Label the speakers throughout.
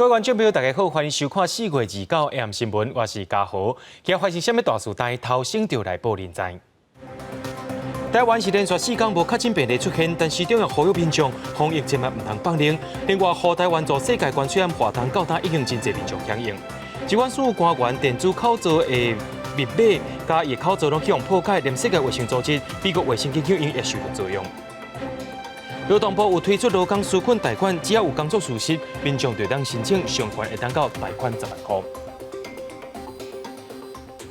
Speaker 1: 各位觀眾朋友，大家好，歡迎收看4月29 AM 新聞，我是嘉豪。今日發生啥物大事？帶頭先就來報您知。台灣是連續四工無確診病例出現，但是中央呼籲民眾防疫千萬毋通放冷。另外，護台援助世界捐喙罨活動到今已經真濟民眾響應。疾管署官員電子口罩的密碼佮伊口罩攏去予破解，連世界衛生組織、美國衛生健康院也受到作用。勞動部有推出勞工紓困貸款，只要有工作事實，民眾就當申請，上懸會當到貸款10萬箍。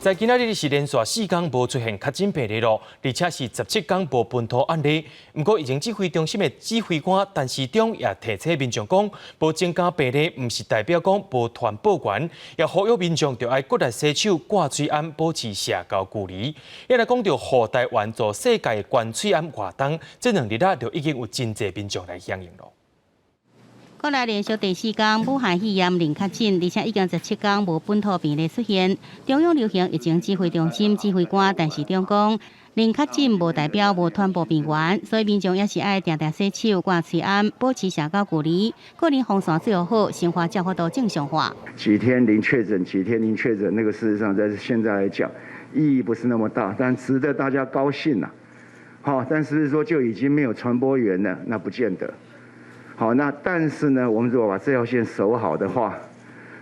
Speaker 1: 在今仔日是連續四工無出現確診病例咯，而且是17工無本土案例。毋過疫情指揮中心的指揮官陳時中也提醒民眾講，無增加病例，毋是代表講無傳播源，也呼籲民眾著愛閣來洗手、掛喙罨、保持社交距離。一來講著護台援助世界捐喙罨活動，這兩日啊，就已經有真濟民眾來響應咯。
Speaker 2: 國內連續第四工武漢肺炎零確診，而且已經17工無本土病例出現。中央流行疫情指揮中心指揮官陳時中講，零確診無代表無傳播病源，所以民眾也是愛定定洗手、掛喙罨、保持社交距離，個人防線做好，生活才有法度正常化。
Speaker 3: 幾天零確診，幾天零確診，那個事實上在現在來講意義不是那麼大，但值得大家高興啦。好，但是說就已經沒有傳播源了，那不見得。好，那但是呢，我們如果把這條線守好的話，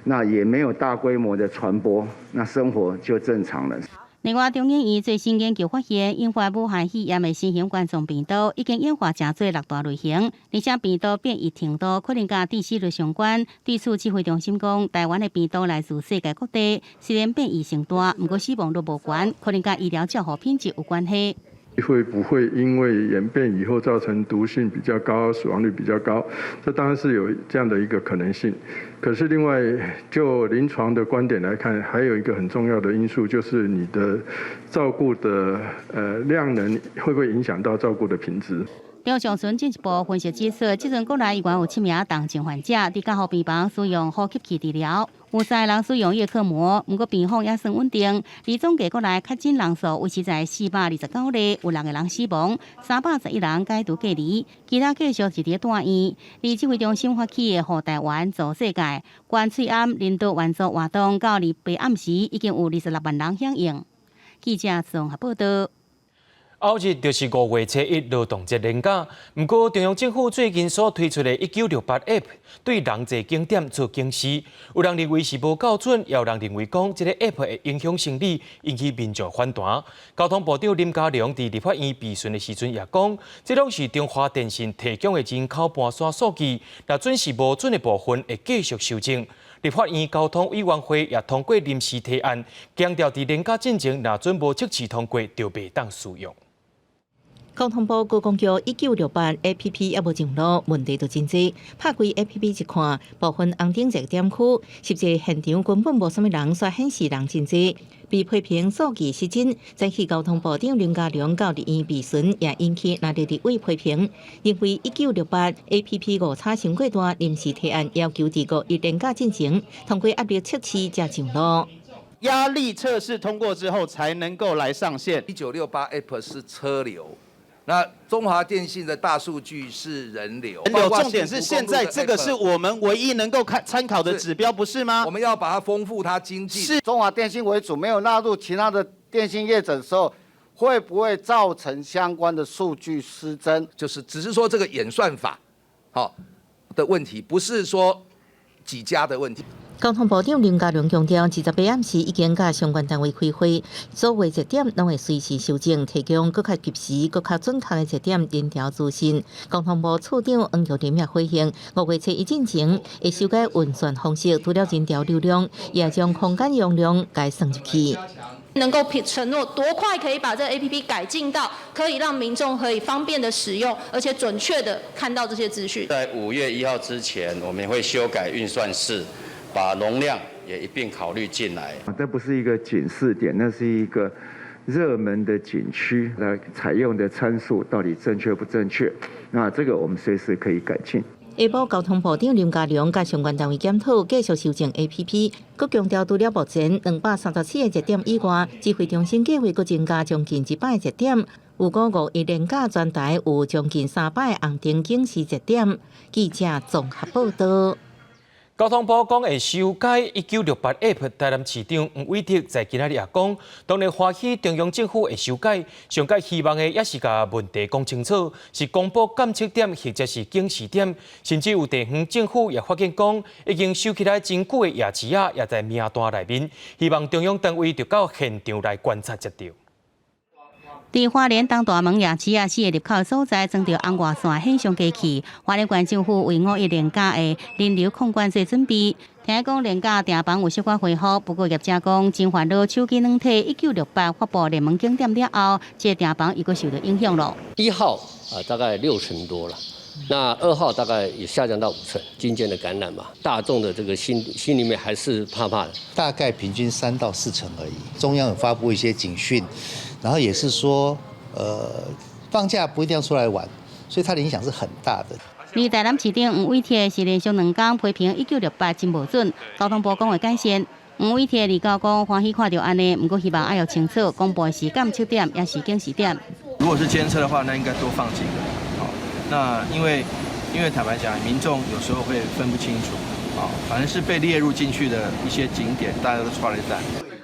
Speaker 3: 那也沒有大規模的傳播，那生活就正常了。
Speaker 2: 另外，中研院最新研究發現，引發武漢肺炎的新型冠狀病毒已經演化成做六大類型，而且病毒變異程度可能佮致死率相關。對此，指揮中心講，台灣的病毒來自世界各地，雖然變異性大，毋過死亡率無懸，可能佮醫療照護品質有關係。
Speaker 4: 會不會因為演變以後造成毒性比較高、死亡率比較高？這當然是有這樣的一個可能性。可是另外就臨床的觀點來看，還有一個很重要的因素，就是你的照顧的量能會不會影響到照顧的品質？
Speaker 2: 中上旬進一步分析指出，這陣國內依然有七名重症患者佇加護病房使用呼吸器治療，有三個人使用葉克膜，毋過病況也算穩定。而總計國內確診人數維持在429例，有六個人死亡，311人解除隔離，其他繼續佇咧住院。而指揮中心發起的護台灣助世界捐喙罨人道援助活動，到28暗時已經有26萬人響應。記者綜合報道。
Speaker 1: 後日就是5月初1勞動節連假，毋過中央政府最近所推出的1968 App 對人濟景點做警示，有人認為是無夠準，也有人認為講這个 App 會影響生理，引起民眾反彈。交通部長林佳龍佇立法院備詢的時陣也講，這攏是中華電信提供的人口盤線數據，若準是無準的部分會繼續修正。立法院交通委員會也通過臨時提案，強調佇連假進前若準無測試通過，就袂當使用。
Speaker 5: 交通部觀光局1968 APP 猶無上路，問題就真濟。拍開 APP 一看，部分紅燈熱點區，實際現場根本無啥物人，煞顯示人真濟。被批評數據失真，前去交通部長林佳龍到立院備詢，也引起藍綠立委批評，認為1968 APP 誤差傷過大，臨時提案要求佇五一連假進前通過壓力測試才上路。
Speaker 6: 壓力測試通過之後，才能夠來上線。
Speaker 7: 1968 App 是車流。那中華電信的大數據是人流，
Speaker 6: 人流重點是現在這個是我們唯一能夠看參考的指標，不是嗎？
Speaker 7: 我們要把它豐富它經濟。
Speaker 8: 是中華電信為主，沒有納入其他的電信業者的時候，會不會造成相關的數據失真？
Speaker 7: 就是只是說這個演算法，好的問題，不是說幾家的問題。
Speaker 5: 交通部長林佳龍強調，28暗時已經佮相關單位開會，所有熱點攏會隨時修正，提供閣較及時、閣較準確的熱點人潮資訊。交通部處長黃玉玲也回應，5月初1進前會修改運算方式，除了人潮流量，也將空間容量共算入去。
Speaker 9: 能夠承諾多快可以把這個 APP 改進到可以讓民眾可以方便的使用，而且準確的看到這些資訊。
Speaker 10: 在5月1號之前，我們會修改運算式，把容量也一併考慮進來。
Speaker 3: 這不是一個警示點，那是一個熱門的景區來採用的參數到底正確不正確？那這個我們隨時可以改進。
Speaker 5: 下晡交通部長林佳龍佮相關單位檢討，繼續修正 APP，閣強調除了目前234個熱點以外，指揮中心計劃閣增加將近100個熱點，預估五一連假全台有將近300個紅燈警示熱點。記者綜合報道。
Speaker 1: 交通部講會修改1968 App，台南市長黃偉哲在今仔日也講，當然歡喜中央政府會修改，上蓋希望的也是共問題講清楚，是公布監測點或者是警示點，甚至有地方政府也發現講，已經收起來真久的夜市仔也在名單內面，希望中央單位著到現場來觀察才著。
Speaker 2: 佇花蓮東大門夜市仔四个入口所在，裝著紅外線顯像機器。花蓮縣政府為五一連假的人流控管做準備。聽講連假訂房有小可恢復，不過業者講真煩惱手機軟體1968發布熱門景點了後，這個訂房又閣受到影響咯。
Speaker 10: 1號啊，大概6成多了，那2號大概也下降到5成。漸漸的感染嘛，大眾的這個心裡面還是怕怕的。
Speaker 11: 大概平均3到4成而已。中央有發布一些警訊。然後也是說，放假不一定要出來玩，所以它的影響是很大的。
Speaker 2: 而台南市長黃偉哲是連續2工批評1968真無準，交通部講會改善。黃偉哲預告講歡喜看著按呢，毋過希望愛予清楚，公布的是監測點，抑是警示點。
Speaker 12: 如果是監測的話，那應該多放幾個。好，那因為坦白講，民眾有時候會分不清楚。啊，反正是被列入進去的一些景點，大家都剉咧等。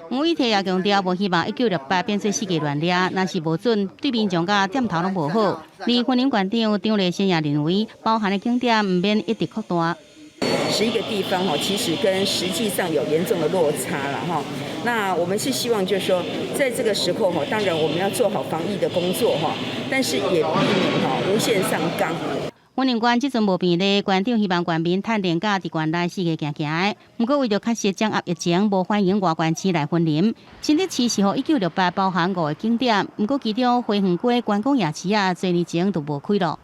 Speaker 2: 黃偉哲也強調，無希望1968變做四界亂掠，若是無準，對民眾佮店頭攏無好。而雲林縣長張麗善也認為，包含的景點毋免一直擴大。
Speaker 13: 11個地方哈，其實跟實際上有嚴重的落差了哈。那我們是希望就是說，在這個時候哈，當然我們要做好防疫的工作哈，但是也避免哈無限上綱。
Speaker 2: 雲林縣這陣無病例，縣長希望縣民趁連假佇縣內四界行行的。毋過為著確實掌握疫情，無歡迎外縣市來雲林。新竹市是予1968包含五個景點，毋過其中花園街觀光夜市仔，濟年前就無開囉。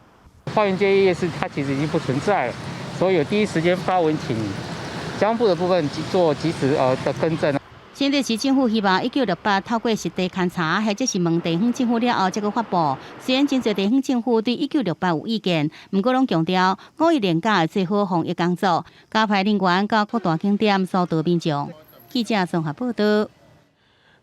Speaker 14: 花園街夜市它其實已經不存在了，所以有第一時間發文請交通部的部分做及時的更正。
Speaker 2: 新竹市政府希望1968透過實地勘查，或者是問地方政府了後，才閣發布。雖然真濟地方政府對一九六八有意見，毋過攏強調五一連假會做好防疫工作，加派人員到各大景點疏導民眾。記者綜合報道。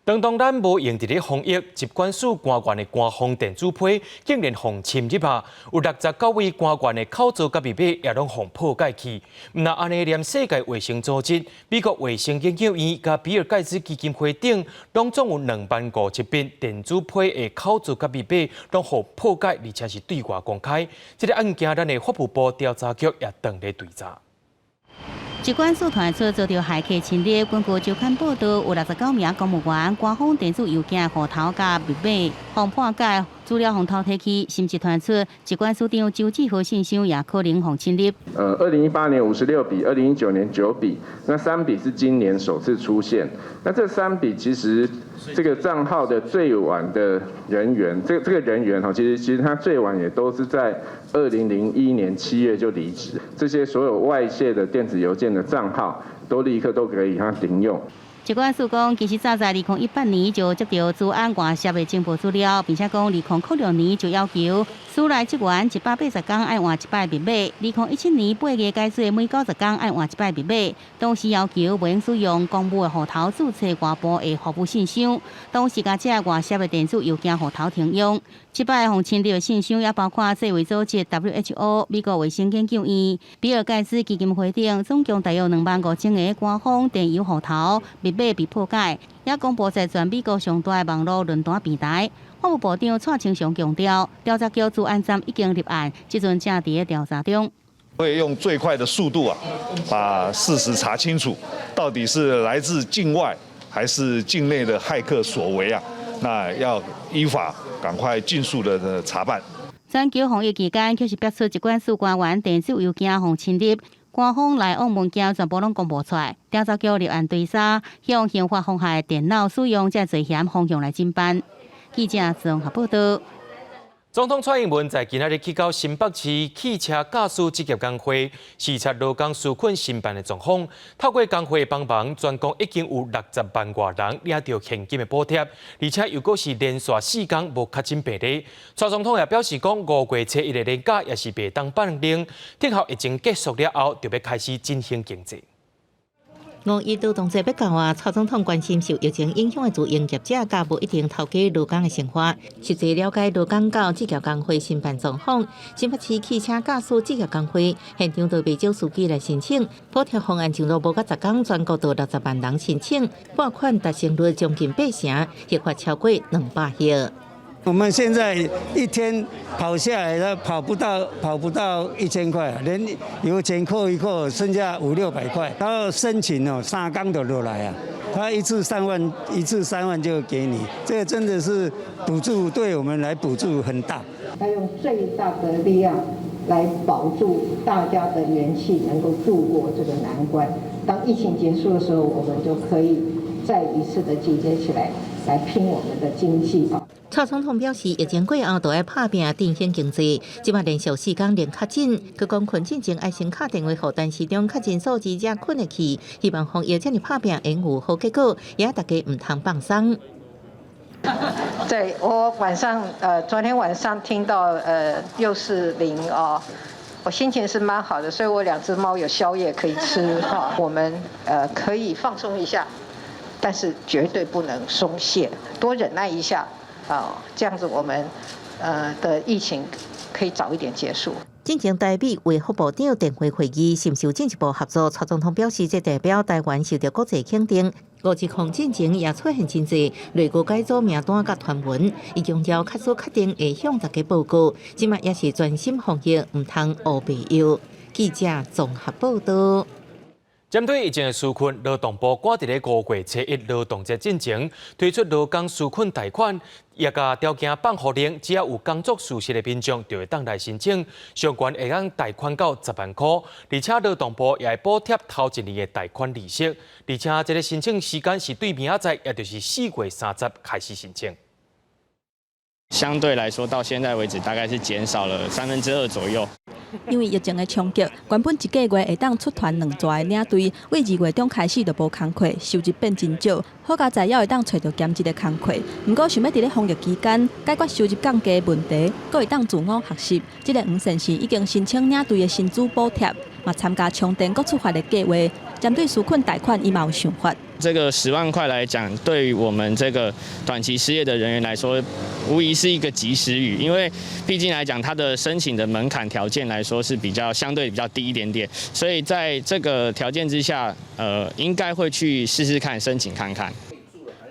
Speaker 1: 當當咱無閒佇咧防疫，疾管署官員的官方電子批竟然予侵入啊！有69位官員的口座佮密碼也攏予破解去。毋但按呢，連世界衛生組織、美國衛生研究院佮比爾蓋茨基金會等，攏總有2萬5千筆電子批的口座佮密碼攏予破解，而且是對外公開。這个案件，咱的法務部調查局也正咧追查。
Speaker 2: 疾管署傳出遭著駭客侵入，根據週刊報道，有69名公務員官方電子郵件戶頭佮密碼予破解，資料予偷提去，甚至傳出疾管署長周志豪信箱也可能予侵入。
Speaker 15: 2018年56筆，2019年9筆，那三筆是今年首次出現。那這三筆其實這個賬號的最晚的人員，這個人員哈，其實他最晚也都是在2001年7月就離職。這些所有外泄的電子郵件的賬號都立刻都可以他停用。
Speaker 2: 疾管署講，其實早在2018年就接到資安外泄的情報資料，並且講2006年就要求署內職員180工愛換一擺密碼，2017年8月改做每90工愛換一擺密碼。同時要求袂用使用公務的戶頭註冊外部的服務信箱，同時共這外泄的電子郵件戶頭停用。這擺予侵入的信箱也包括世衛組織 WHO、美國衛生研究院、比爾蓋茨基金會等，總共大約2萬5千個官方電郵戶頭密碼被破解，也公布在全美國上大的網路論壇平台。法務部長蔡清祥強調，調查局資安站已經立案，這陣正佇咧調查中。
Speaker 16: 會用最快的速度啊，把事實查清楚，到底是來自境外還是境內的駭客所為啊？那要依法趕快盡速的查辦。
Speaker 2: 全球防疫期間，卻是爆出疾管署官員電子郵件予侵入，官方來往文件全部攏公布出來。調查局立案追查，向刑法妨害電腦使用這罪嫌方向來偵辦。記者綜合報道。
Speaker 1: 總統蔡英文在今仔日去到新北市汽車駕駛職業工會視察勞工紓困申辦的狀況，透過工會幫忙，全國已經有60萬外人領著現金的補貼，而且又閣是連續4工無確診病例。蔡總統也表示講，5月初1的連假也是袂當放冗，等候疫情結束了後，就欲開始振興經濟。
Speaker 5: 五一勞動節欲到啊，蔡總統關心受疫情影響的自營業者，佮無一定頭家勞工的生活，實際了解勞工佮職業工會申辦狀況。新北市汽車駕駛職業工會現場就袂少司機來申請補貼方案，上路無到10工，全國就60萬人申請，撥款達成率將近八成，核發超過200億。
Speaker 17: 我們現在一天跑下來都跑不到1000塊，連油錢扣一扣，剩下五六百塊。然後申請哦，3工就落來啊，他一次三萬，一次三萬就給你，這個真的是補助，對我們來補助很大。
Speaker 18: 要用最大的力量來保住大家的元氣，能夠度過這個難關。當疫情結束的時候，我們就可以再一次的集結起來，來拼我們的經濟。
Speaker 5: 蔡總統表示，疫情過後就愛拍拚振興經濟，這擺連續4工零確診，閣講困進前愛先敲電話予陳時中確認數字才睏會去，希望防疫這爾拍拚會有好結果，也大家毋通放鬆。
Speaker 18: 對，我晚上，昨天晚上聽到，又是零哦，我心情是蠻好的，所以我兩隻貓有宵夜可以吃哈。我們可以放鬆一下，但是絕對不能鬆懈，多忍耐一下。啊，這樣子我們的疫情可以早一點結束。
Speaker 5: 進前台美衛福部長電話會議，是毋是有進一步合作？蔡總統表示，這代表台灣受到國際肯定。五一空進前也出現真濟內閣改組名單佮傳聞，伊強調確實確定會向大家報告。這擺也是專心防疫，毋通烏白藥。記者綜合報道。
Speaker 1: 針對疫情的紓困，勞動部趕佇咧5月初1勞動節進前推出勞工紓困貸款，也共條件放予寬，只要有工作事實的民眾就會當來申請，上懸會當貸款到10萬箍，而且勞動部也會補貼頭一年的貸款利息，而且這个申請時間是對明仔載，也就是4月30開始申請。
Speaker 19: 相對來說，到現在為止，大概是減少了2/3左右。
Speaker 20: 因為疫情的衝擊，原本一個月會當出團兩逝的領隊，對2月中開始就無工課，收入變真少。好佳哉，猶會當揣著兼職的工課。毋過想欲佇咧防疫期間解決收入降低的問題，閣會當自我學習。這个黃先生已經申請領隊的薪資補貼，嘛參加充電閣出發的計劃。針對紓困貸款，伊嘛有想法。
Speaker 19: 這個10萬塊來講，對於我們這個短期失業的人員來說，無疑是一個及時雨。因為畢竟來講，它的申請的門檻條件來說是比較相對比較低一點點，所以在這個條件之下，應該會去試試看申請看看。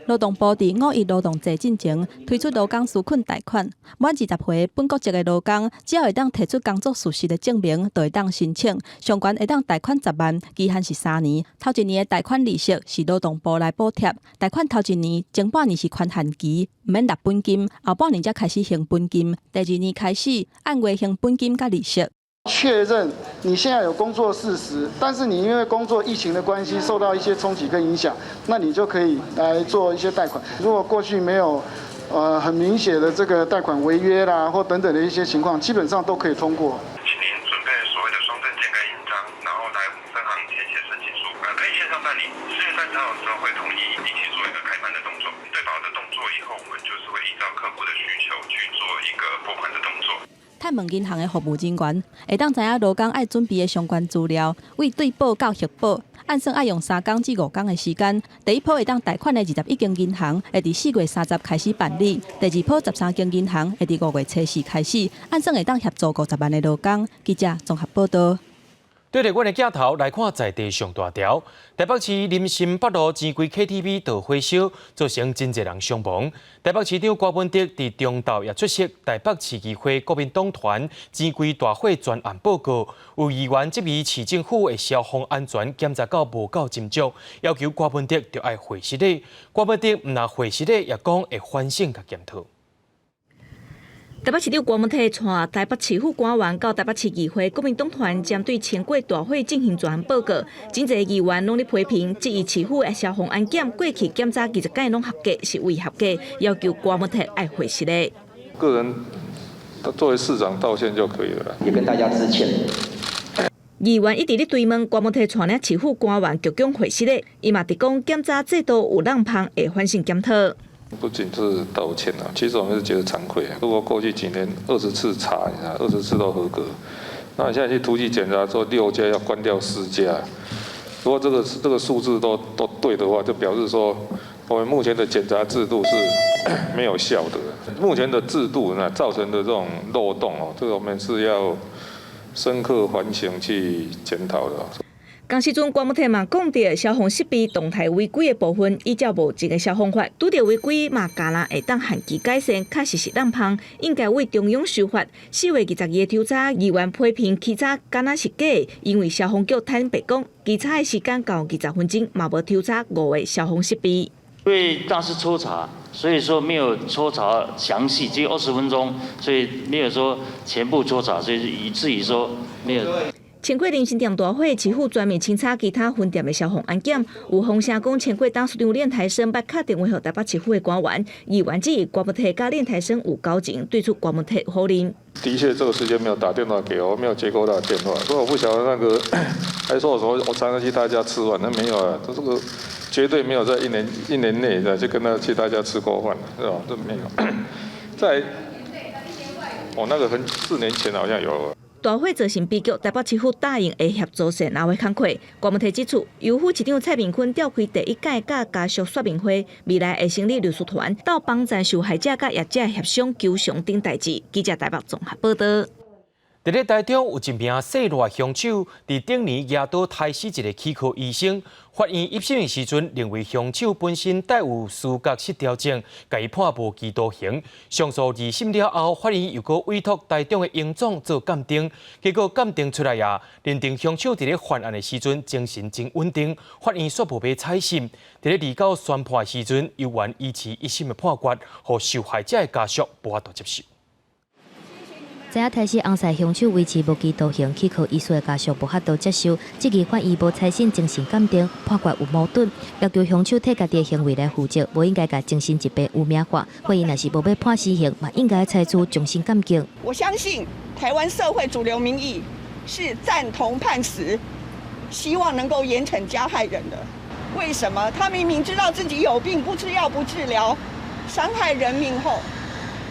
Speaker 20: 勞動部佇五一勞動節進前推出勞工紓困貸款，滿20歲本國籍的勞工，只要會當提出工作事實的證明，就會當申請。上懸會當貸款10萬，期限是3年。頭一年的貸款利息是勞動部來補貼，貸款頭一年前半年是寬限期，毋免納本金，後半年才開始還本金。第二年開始按月還本金佮利息。
Speaker 21: 確認你現在有工作事實，但是你因為工作疫情的關係受到一些衝擊跟影響，那你就可以來做一些貸款。如果過去沒有很明顯的這個貸款違約啦，或等等的一些情況，基本上都可以通過。
Speaker 22: 請您準備所謂的雙證件跟印章，然後來分行填寫申請書，可以線上辦理。4月30號之後會統一一起做一個開辦的動作，對保的動作以後，我們就是會依照客戶的需求去做一個撥款的動作。
Speaker 20: 探問銀行的服務人員，會當知影勞工愛準備的相關資料，對對保到核保，按算愛用3工至5工的時間。第一波會當貸款的21間銀行，會佇4月30開始辦理；第二波13間銀行會佇5月初4開始，按算會當協助50萬的勞工。記者綜合報道。
Speaker 1: 對著阮的鏡頭來看，在地上大條，台北市林森北路錢櫃 KTV 導火燒，造成真濟人傷亡。台北市長柯文哲佇中晝也出席台北市議會國民黨團錢櫃大火專案報告，有議員質疑市政府的消防安全檢查到無夠斟酌，要求柯文哲著愛回失禮。柯文哲毋但回失禮，也講會反省佮檢討。
Speaker 23: 台北市長柯文哲帶台北市府官員到台北市議會國民黨團針對錢櫃大火進行專案報告，真濟議員攏咧批評，質疑市府的消防安檢過去檢查20屆攏合格是未合格，要求柯文哲愛回失禮。
Speaker 24: 個人作為市長道歉就可以了，
Speaker 25: 也跟大家致歉。
Speaker 23: 議員一直咧追問柯文哲帶領市府官員鞠躬回失禮，伊嘛直講檢查制度有漏縫，會反省檢討。
Speaker 24: 不僅是道歉啊，其實我們是覺得慚愧。如果過去幾年20次查，你看20次都合格，那你現在去突擊檢查，說6家要關掉4家，如果這個數字都對的話，就表示說我們目前的檢查制度是沒有效的。目前的制度呢，造成的這種漏洞哦，這個我們是要深刻反省去檢討的。
Speaker 23: 仝時陣，郭文體嘛講著消防設備動態違規的部分，依照目前的消防法，拄著違規嘛，敢若會當限期改善，確實是濫芳，應該對中央修法。4月22日的抽查，議員批評稽查敢若是假，因為消防局坦白講，稽查的時間到20分鐘，嘛無抽查五个消防設備。
Speaker 4: 因為當時抽查，所以說沒有抽查詳細，只有20分鐘，所以沒有說全部抽查，所以以至於說沒有。
Speaker 23: 穿過林新店大火，市府全面清查其他分店的消防安檢，有風聲講，前過董事長練台生捌敲電話予台北市府的官員，議員質疑郭文體佮練台生有交情，對此郭文體否認。
Speaker 24: 的確，這個時間沒有打電話給我，沒有接過他的電話，所以我不曉得那個，還說我說我常常去他家吃飯，那沒有啊，這個絕對沒有在一年內的就跟他去他家吃過飯，是吧？這沒有。在，我那個很4年前好像有。
Speaker 23: 大火造成悲劇，台北市府答應會協助善後的工課。郭文體指出，由副市長蔡明坤召開第一屆佮家屬說明會，未來會成立律師團到幫贊受害者佮業者協商求償等代誌。記者台北綜合報道。
Speaker 1: 佇咧台中有一名姓賴兇手，佇頂年舉刀刣死一个齒科醫生。法院一審的時陣，認為兇手本身帶有思覺失調症，共伊判無期徒刑。上訴二審了後，法院又閣委託台中的榮總做鑑定，結果鑑定出來啊，認定兇手佇咧犯案的時陣精神真穩定，法院煞無欲採信。佇咧二九宣判的時陣，猶原維持一審的判決，予受害者的家屬無法度接受。
Speaker 6: 知影刣死紅衫兇手維持無期徒刑，齒科醫師的家屬無法度接受，質疑法院無採信精神鑑定，判決有矛盾，要求兇手替家己的行為來負責，無應該共精神疾病污名化。法院若是無欲判死刑，嘛應該採取終身監禁。
Speaker 7: 我相信台灣社會主流民意是贊同判死，希望能夠嚴懲加害人的。為什麼他明明知道自己有病，不吃藥不治療，傷害人命後，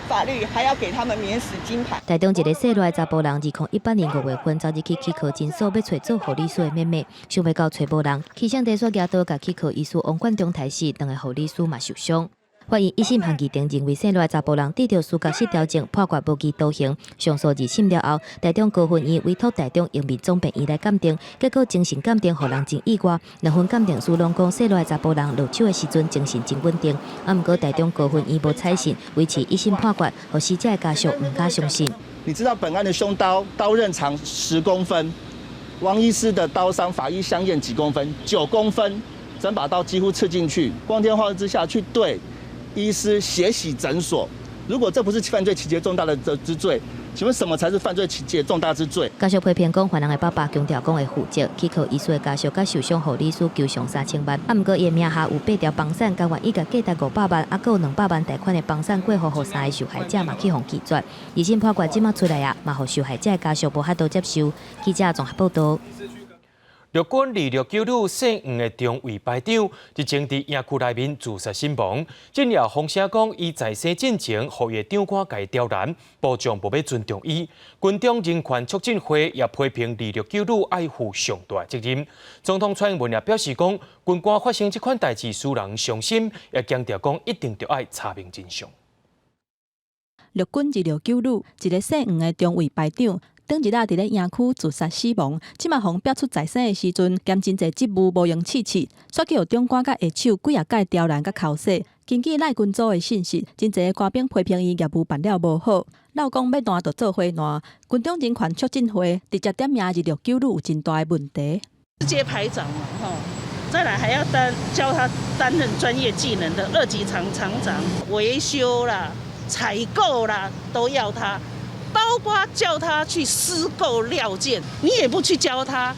Speaker 7: 法律還要給他們免死金牌。
Speaker 6: 台中一个姓賴的查埔人，2018年5月份走入去齒科診所，欲揣做護理師的妹妹，想袂到揣無人，起上地煞舉刀共齒科醫師王冠中刣死，兩个護理師嘛受傷。法院一審韓議庭認為姓賴的查埔人得著思覺失調症，判決無期徒刑。上訴二審了後，台中高分院委託台中榮民總病院來鑑定，結果精神鑑定予人真意外。兩份鑑定書攏講姓賴的查埔人落手的時陣精神真穩定，啊，毋過台中高分院無採信，維持一審判決，予死者的家屬毋敢相信。
Speaker 8: 你知道本案的兇刀刀刃長10公分，王醫師的刀傷法醫相驗幾公分？9公分，整把刀幾乎刺進去，光天化日之下去對醫師血洗診所，如果這不是犯罪情節重大的之罪，請問什麼才是犯罪情節重大之罪？
Speaker 6: 家屬批評講，犯人的爸爸強調講會負責，齒科醫師的家屬佮受傷護理師求償3000萬，啊，毋過伊的名下有八條房產，甘願以共價值500萬，啊，閣有200萬貸款的房產過戶予三个受害者嘛去予拒絕。二審判決這馬出來啊，嘛予受害者的家屬無法度接受。記者綜合報道。
Speaker 1: 陸軍26九旅姓黃的中尉排長，日前佇營區內面自殺身亡。陣營風聲講，伊在生進前，予伊的長官共伊刁難，部將無欲尊重伊。軍中人權促進會也批評26九旅愛負上大責任。總統蔡英文也表示講，軍官發生這款代誌，使人傷心，也強調講一定著愛查明真相。
Speaker 20: 陸軍26九旅一个姓黃的中尉排長，頂日仔佇咧營區自殺死亡，這馬予逼出在生的時陣，兼真濟職務無閒試試，煞去予長官佮下手幾仔擺刁難佮剾洗。根據內軍組的信息，真濟官兵批評伊業務辦了無好，鬧講欲爛就做伙爛。軍中人權促進會直接點名26九旅有真大的問題。
Speaker 25: 直接排長嘛，吼，再來還要擔教他擔任專業技能的二級廠廠長，維修啦、採購啦，都要他。包括叫他去私購料件，你也不去教他，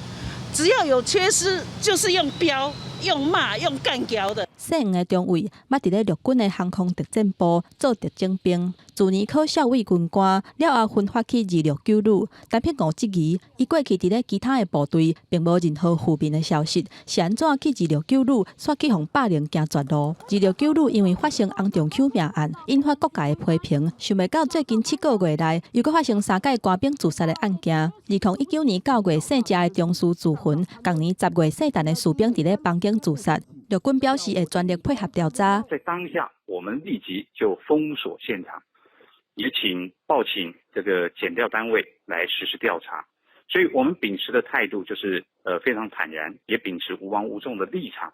Speaker 25: 只要有缺失，就是用標。用罵用幹譙的。
Speaker 20: 姓黃的中尉捌佇咧陸軍的航空特戰部做特種兵，自年考少尉軍官了後分發去269旅。陳碧梧質疑，伊過去佇咧其他的部隊並無任何負面的消息，是按怎去269旅，煞去予霸凌行絕路？269旅因為發生紅中丘命案，引發各界的批評。想袂到最近7個月內，又閣發生三屆官兵自殺的案件。2019年9月，姓謝的中士自焚，仝年10月姓陳的士兵佇咧房間自殺。陸軍表示會全力配合調查。
Speaker 3: 在當下，我們立即就封鎖現場，也請報請這個檢調單位來實施調查。所以我們秉持的態度就是，非常坦然，也秉持無枉無縱的立場，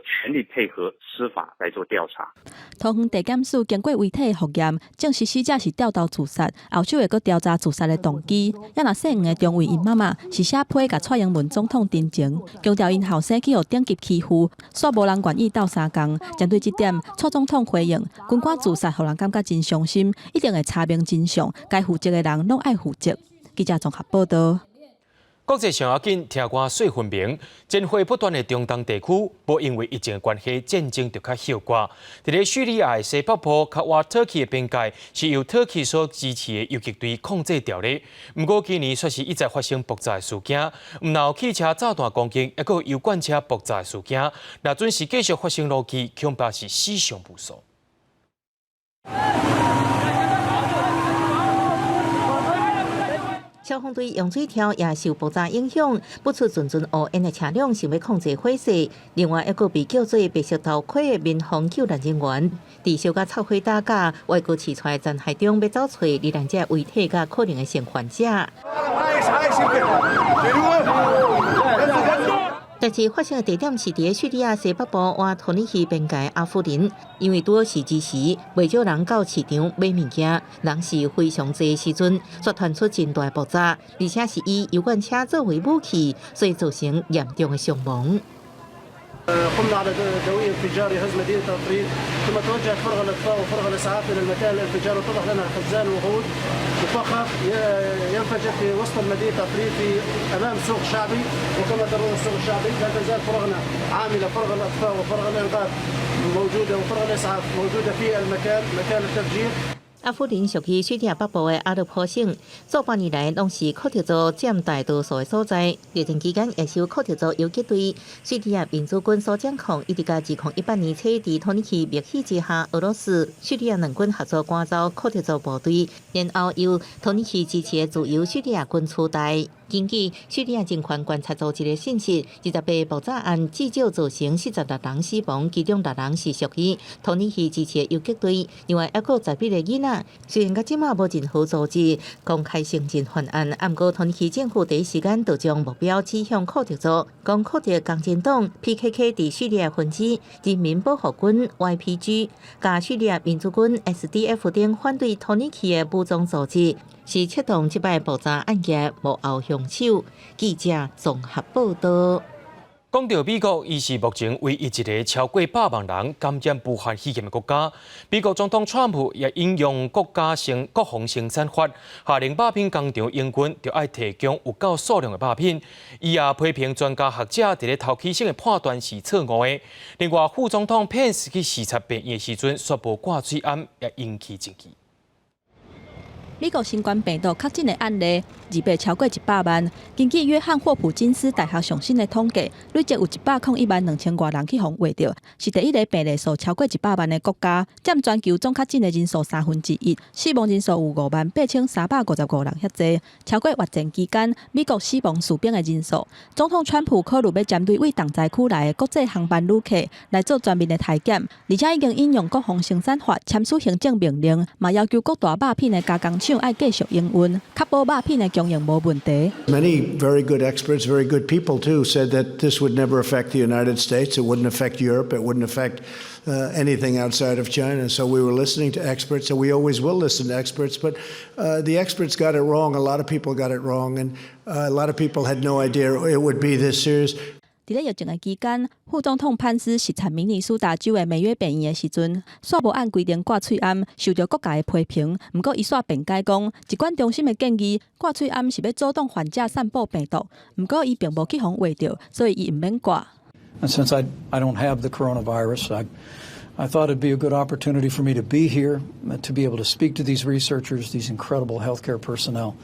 Speaker 3: 全力配合司法來做調查。
Speaker 20: 桃園地檢署經過遺體的複驗，證實死者是吊刀自殺，後續會閣調查自殺的動機。也若姓黃的中尉𪜶媽媽是寫批共蔡英文總統陳情，強調𪜶後生去予頂級欺負，煞無人願意鬥相共。針對這點，蔡總統回應：軍官自殺，予人感覺真傷心，一定會查明真相，該負責的人攏愛負責。記者綜合報道。
Speaker 1: 國際上要緊，聽歌細分明，戰火不斷的中東地區，無因為疫情的關係，戰爭就較歇掛。佇咧敘利亞的西北部，較倚土耳其的邊界，是由土耳其所支持的游擊隊控制著咧。毋過今年卻是一再發生爆炸事件，毋但有汽車炸彈攻擊，抑閣有油罐車爆炸事件。若準是繼續發生落去，恐怕是死傷無數。
Speaker 5: 消防隊用水柱也受爆炸影響，不出陣陣烏煙的車輛想欲控制火勢。另外一個被叫做白色頭盔的民防救難人員，佇燒甲臭火打架、外國刺出來殘骸中，欲走揣罹難者遺體佮可能的生還者。代誌發生的地點是佇敘利亞西北部倚土耳其邊界阿夫林，因為拄好是子時，袂少人到市場買物件，人是非常濟時陣，煞傳出真大爆炸，而且是以油罐車作為武器，所以造成嚴重的傷亡。
Speaker 9: قمنا على دوي انفجار يهز مدينة عفرين ثم توجهت فرق الإطفاء وفرق الإسعاف إلى المكان الانفجار واتضح لنا خزان وقود مفخخ ينفجر في وسط المدينة عفرين في أمام سوق شعبي وكما ترون السوق الشعبي لا تزال فرقنا عاملة فرق الإطفاء وفرق الإنقاذ موجودة وفرق الإسعاف موجودة في المكان مكان التفجير。
Speaker 5: 阿夫林屬於敘利亞北部的阿勒頗省，數百年來攏是庫德族佔大多數的所在。熱戰期間也受庫德族游擊隊、敘利亞民主軍所掌控，一直到2018年初，佇土耳其默許之下，俄羅斯、敘利亞兩軍合作趕走庫德族部隊，然後由土耳其支持的自由敘利亞軍取代。根據敘利亞人權觀察組織的信息，28爆炸案至少造成46人死亡，其中6人是屬於土耳其支持的游擊隊，另外猶閣10幾個囡仔。雖然到這馬無任何組織公開承認犯案，毋過土耳其政府第一時間就將目標指向庫德族，講庫德工人黨 PKK 佇敘利亞分支人民保護軍 YPG、佮敘利亞民主軍 SDF 等反對土耳其的武裝組織，是策動這擺爆炸案件幕後兇手。記者綜合報道。
Speaker 1: 講到美國，伊是目前唯一一个超過100萬人感染武漢肺炎的國家。美國總統川普也引用國防生產法，下令肉品工廠營運，著愛提供有夠數量的肉品。伊也批評專家學者佇咧頭起先的判斷是錯誤的。另外，副總統彭斯去視察病院的時陣，煞無掛喙罨，也引起爭議。
Speaker 20: 美國新冠病毒確診的案例，二八超過100萬。根據約翰霍普金斯大學上新的統計，累計有101萬2千外人去予穢著，是第一个病例數超過100萬的國家，佔全球總確診的人數1/3，死亡人數有5萬8355人遐濟，超過越戰期間美國死亡士兵的人數。總統川普考慮欲針對對重災區來的國際航班旅客來做全面的篩檢，而且已經引用國防生產法簽署行政命令，嘛要求各大肉品的加工廠愛繼續營運，確保肉品的供應無問題。
Speaker 10: Many very good experts, very good people too, said that this would never affect the United States. It wouldn't affect Europe. It wouldn't affect anything outside of China. So we were listening to experts, and we always will listen to experts. But the experts got it wrong. A lot of people got it wrong, and a lot of people had no idea it would be this serious.
Speaker 20: 佇咧疫情的期間，副總統潘斯視察明尼蘇達州的梅約病院的時陣，煞無按規定掛喙罨，受著各界的批評。毋過伊煞辯解講，疾管中心的建議掛喙罨是欲阻擋患者散布病毒，毋過伊並無去予穢著，所以伊毋免掛。
Speaker 11: And since I don't have the coronavirus, I thought it'd be a good opportunity for me to be here, to be able to speak to these researchers, these incredible healthcare personnel,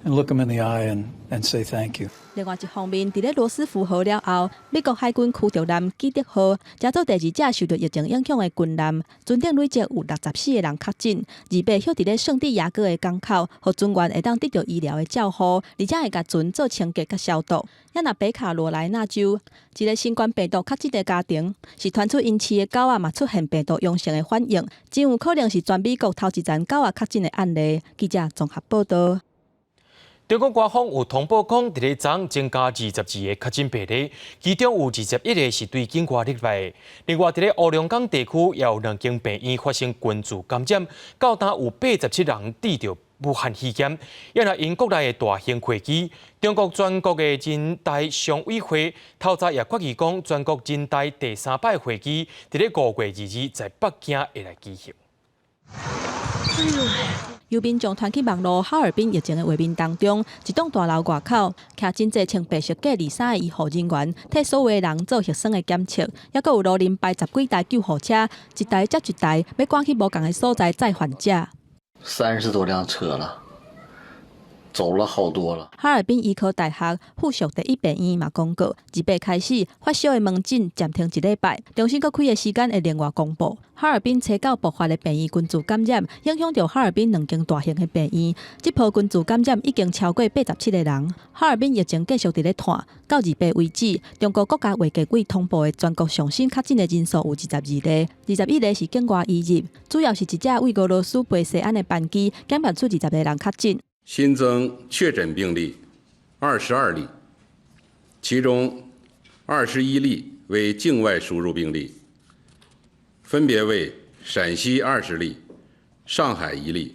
Speaker 11: and look them in the eye and say thank you.
Speaker 20: 另外一方面，佇咧羅斯福號了後，美國海軍驅逐艦基德號，成做第二隻受著疫情影響的軍艦，船頂累計有64個人確診。28歇佇咧聖地亞哥的港口，予船員會當得著醫療的照護，而且會共船做清潔佮消毒。也若北卡羅來納州一个新冠病毒確診的家庭，是傳出𪜶飼的狗仔嘛出現病毒陽性的反應，真有可能是全美國頭一層狗仔確診的案例。記者綜合報導。
Speaker 1: 中國官方有通報講，佇咧昨增加22個確診病例，其中有21個是對境外入來。另外，佇咧烏龍崗地區也有兩間病院發生群聚感染，到今有87人得著武漢肺炎。也若𪜶國內的大型會議，中國全國的人大常委會透早也決議講，全國人大第三擺會議佇咧5月22日在北京會來舉行。
Speaker 20: 有民眾傳去網路哈爾濱疫情的畫面當中，一棟大樓外口徛真濟穿白色隔離衫的醫護人員，替所有的人做核酸的檢測，猶閣有路人排十幾台救護車，一台接一台，欲趕去無仝的所在載患者。
Speaker 12: 30多輛車了，走了好多了。
Speaker 20: 哈爾濱醫科大學附屬第一病院嘛公告，28開始發燒的門診暫停一禮拜，重新閣開的時間會另外公布。哈爾濱初九爆發的病院群聚感染，影響著哈爾濱兩間大型的病院。這波群聚感染已經超過87個人。哈爾濱疫情繼續佇咧湠，到28為止，中國國家衛健委通報的全國上新確診的人數有22例，21個是境外移入，主要是一隻對俄羅斯飛西安的班機檢驗出20個人確診。
Speaker 13: 新增確診病例22例，其中21例為境外輸入病例，分別為陝西20例、上海1例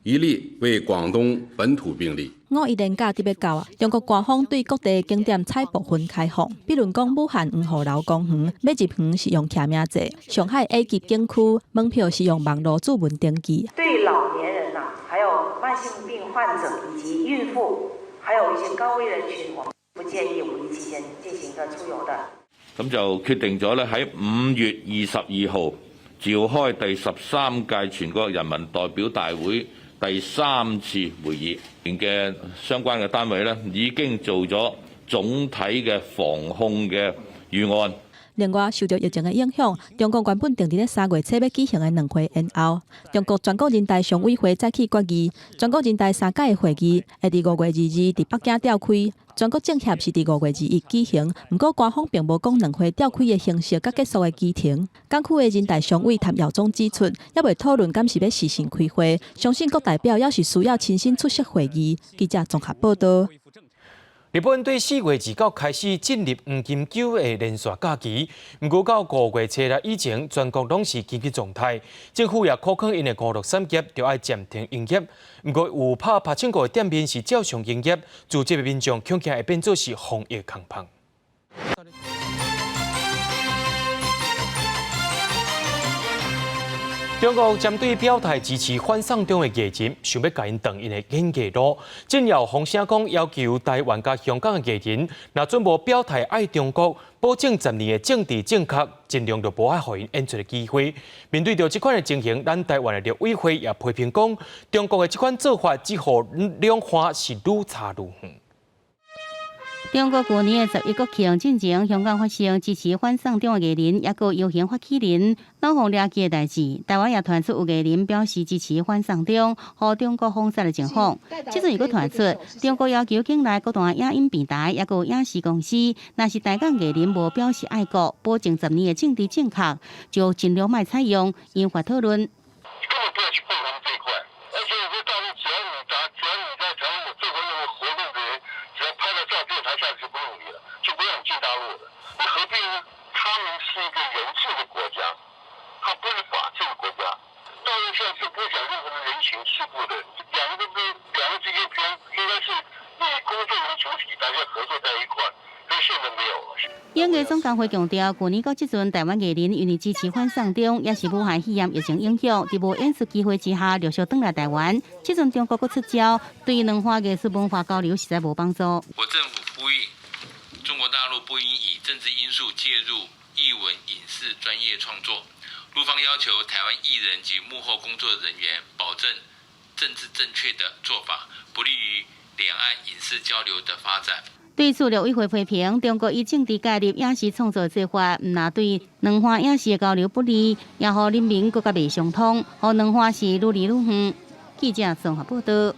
Speaker 13: ，1例為廣東本土病例。
Speaker 20: 五一連假特別到啊！中國官方對各地景點採部分開放，比如講武漢黃鶴樓公園，欲入園是用記名制；上海 A 級景區門票是用網路註文登記。
Speaker 14: 對老年人呐，還有慢性病患者以及孕婦，還有一些高危人群，我們不建議五一期間進行一個出遊的。
Speaker 15: 咁就決定咗咧，喺5月22號召開第13屆全國人民代表大會第三次會議嘅相關嘅單位咧，已經做咗總體嘅防控嘅預案。
Speaker 20: 另外，受著疫情的影響，中國原本定佇咧3月初欲舉行的兩會延後。中國全國人大常委會早起決議，全國人大三屆的會議會佇5月22佇北京召開。全國政協是佇5月21舉行，毋過官方並無講兩會召開的形式佮結束的期程。港區的人大常委譚耀宗指出，猶未討論敢是欲視訊開會，相信各代表猶是需要親身出席會議。記者綜合報導。
Speaker 1: 日本對4月29開始進入黃金週的連續假期，毋過到5月初六以前，全國攏是緊急狀態。政府也苦勸𪜶的五六產業著愛暫停營業。毋過有拍柏青哥的店面是照常營業，自這的民眾恐驚會變做是防疫空棚。中國針對表態支持反送中的藝人，想欲共𪜶斷𪜶的演藝路。政要風聲講要求台灣佮香港的藝人，若準無表態愛中國，保證10年的政治正確，盡量就無愛予𪜶演出的機會。面對著這款的情形，咱台灣的陸委會也批評講，中國的這款做法只予兩岸是愈差愈遠。
Speaker 2: 中國舊年的11國慶進前，香港發生支持反送中的藝人，抑閣遊行發起人攏予掠去的代誌。台灣也傳出有藝人表示支持反送中，予中國封殺的情況。這陣又閣傳出，中國要求境內各大影音平台，抑閣影視公司，若是台港藝人無表示愛國，保證十年的政治正確，就盡量莫採用，引發討論。演藝總工會強調，舊年到這陣，台灣藝人因為支持反送中，也是武漢肺炎疫情影響，佇無演出機會之下，陸續轉來台灣。這陣中國閣出招，對兩岸藝術文化交流實在無幫助。
Speaker 26: 我政府呼籲中國。
Speaker 16: 國大陸不應以政治因素介入藝文影視專業創作。陸方要求台灣藝人及幕後工作人員保證政治正確的做法，不利於兩岸影視交流的發展。
Speaker 2: 對此，陸委會批評中國以政治介入影視創作做法，毋但對兩岸影視的交流不利，也予人民閣較袂相通，予兩岸是愈離愈遠。記者綜合報道。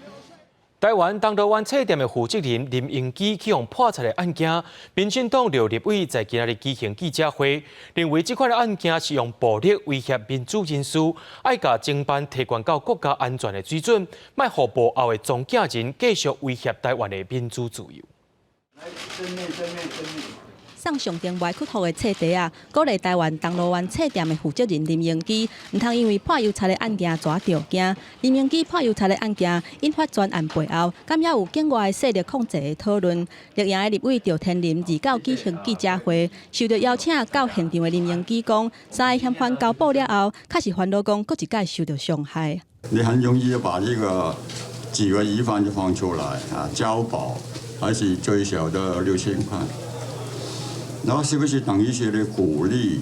Speaker 1: 台灣銅鑼灣冊店的負責人林榮基去予破賊的案件，民進黨廖立委在今仔日舉行記者會，認為這款的案件是用暴力威脅民主人士，愛共偵辦提懸到國家安全的水準，莫予幕後的裝鏡人繼續威脅台灣的民主自由。
Speaker 20: 送上電話屈服的冊袋仔，鼓勵台灣銅鑼灣冊店的負責人林榮基，毋通因為潑油漆的案件跩著驚。林榮基潑油漆的案件引發全案背後，敢猶有境外勢力控制的討論。綠營的立委趙天麟29舉行記者會，受到邀請到現場的林榮基講，三個嫌犯交保了後，確實煩惱講，閣一擺受到傷害。
Speaker 17: 你很容易把這個幾個疑犯就放出來啊，交保還是最少的6000塊。然後是不是等於是你鼓勵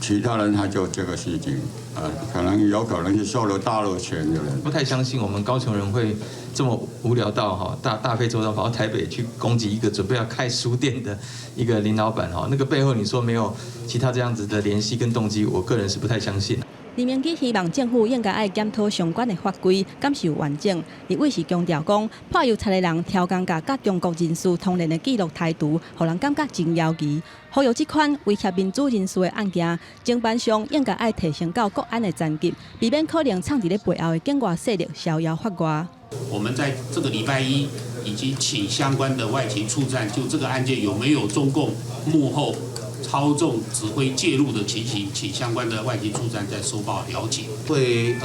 Speaker 17: 其他人來做這個事情？啊，可能有可能是收了大陸錢的人。
Speaker 18: 不太相信我們高雄人會這麼無聊到哈大大費周章跑到台北去攻擊一個準備要開書店的一個林老闆哈，那個背後你說沒有其他這樣子的聯繫跟動機，我個人是不太相信。
Speaker 20: 林榮基希望政府應該愛檢討相關的法規，敢是有完整。立委是強調講，潑油漆的人刁工共佮中國人士通聯的記錄台獨，予人感覺真枵疑。呼籲這款威脅民主人士的案件，偵辦上應該愛提升到國安的層級，避免可能藏佇咧背後的境外勢力逍遙法外。
Speaker 19: 我們在這個禮拜一已經請相關的外勤處站就這個案件有沒有中共幕後操縱指揮介入的情形，請相關的外勤處站再收報了解。
Speaker 21: 會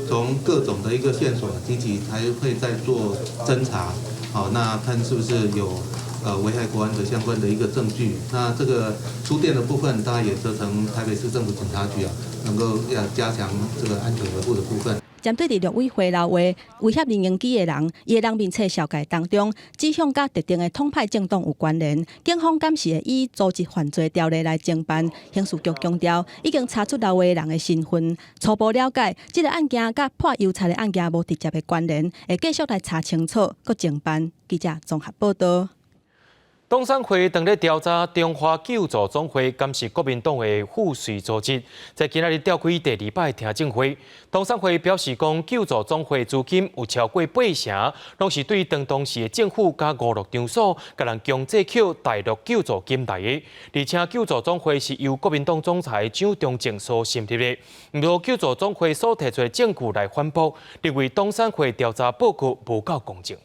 Speaker 21: 從各種的一個線索積極，還會再做偵查，好，那看是不是有危害國安的相關的一個證據。那這個書店的部分，當然也責成台北市政府警察局啊，能夠要加強這個安全維護的部分。
Speaker 20: 針對佇陸委會留話威脅林榮基的人，伊的人面冊紹介當中，指向佮特定的統派政黨有關聯，警方敢是會以組織犯罪條例來偵辦。刑事局強調，已經查出留話的人的身份，初步了解，這個案件佮潑油漆的案件無直接的關聯，會繼續來查清楚，閣偵辦。記者綜合報道。
Speaker 1: 董產會當咧調查中華救助總會，敢是國民黨的附隨組織，在今仔日召開第二擺聽證會。董產會表示講，救助總會資金有超過八成，攏是對當當時的政府佮娛樂場所，共人強制扣大陸救助金來的。而且救助總會是由國民黨總裁蔣中正所成立的。毋過救助總會所提出的證據來反駁，認為董產會調查報告無夠公正。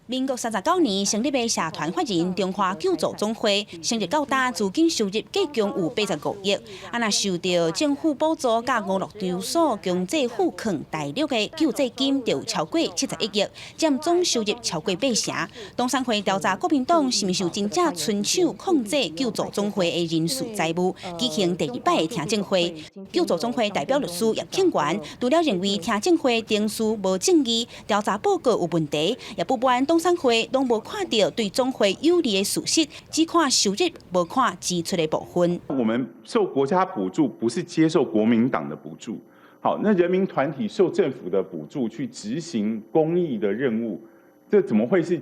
Speaker 26: 民國39年成立的社團法人中華救助總會，成立到今資金收入計共有85億。啊，若受著政府補助佮娛樂場所強制付款大陸的救濟金，就有超過71億，佔總收入超過八成。董產會調查國民黨是毋是有真正伸手控制救助總會的人事財務，舉行第二擺的聽證會。救助總會代表律師葉慶元，除了認為聽證會程序無正義，調查報告有問題，也不滿董產會攏無看著對總會有利的事實，只看收入，無看支出的部分。
Speaker 27: 我們受國家補助，不是接受國民黨的補助。好，那人民團體受政府的補助去執行公益的任務，這怎麼會是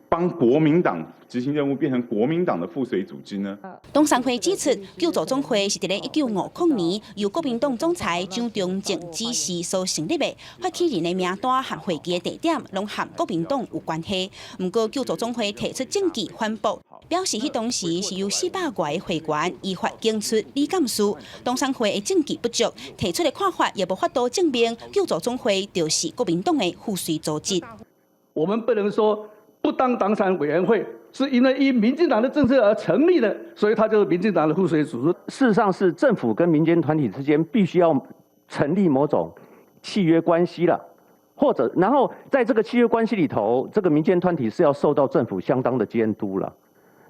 Speaker 27: 幫國民黨執行任務變成國民黨的附隨組織呢？
Speaker 26: 董產會指出，救助總會是佇咧1950年由國民黨總裁蔣中正指示所成立的，發起人的名單和會期的地點攏和國民黨有關係。毋過救助總會提出證據反駁，表示彼當時是由400外个會員依法選出理監事。董產會的證據不足，提出的看法也無法度證明救助總會就是國民黨的附隨組織。
Speaker 28: 我們不能說不當黨產委員會是因為依民進黨的政策而成立的，所以它就是民進黨的附隨組織。
Speaker 29: 事實上是政府跟民間團體之間必須要成立某種契約關係了，或者然後在這個契約關係裡頭，這個民間團體是要受到政府相當的監督了。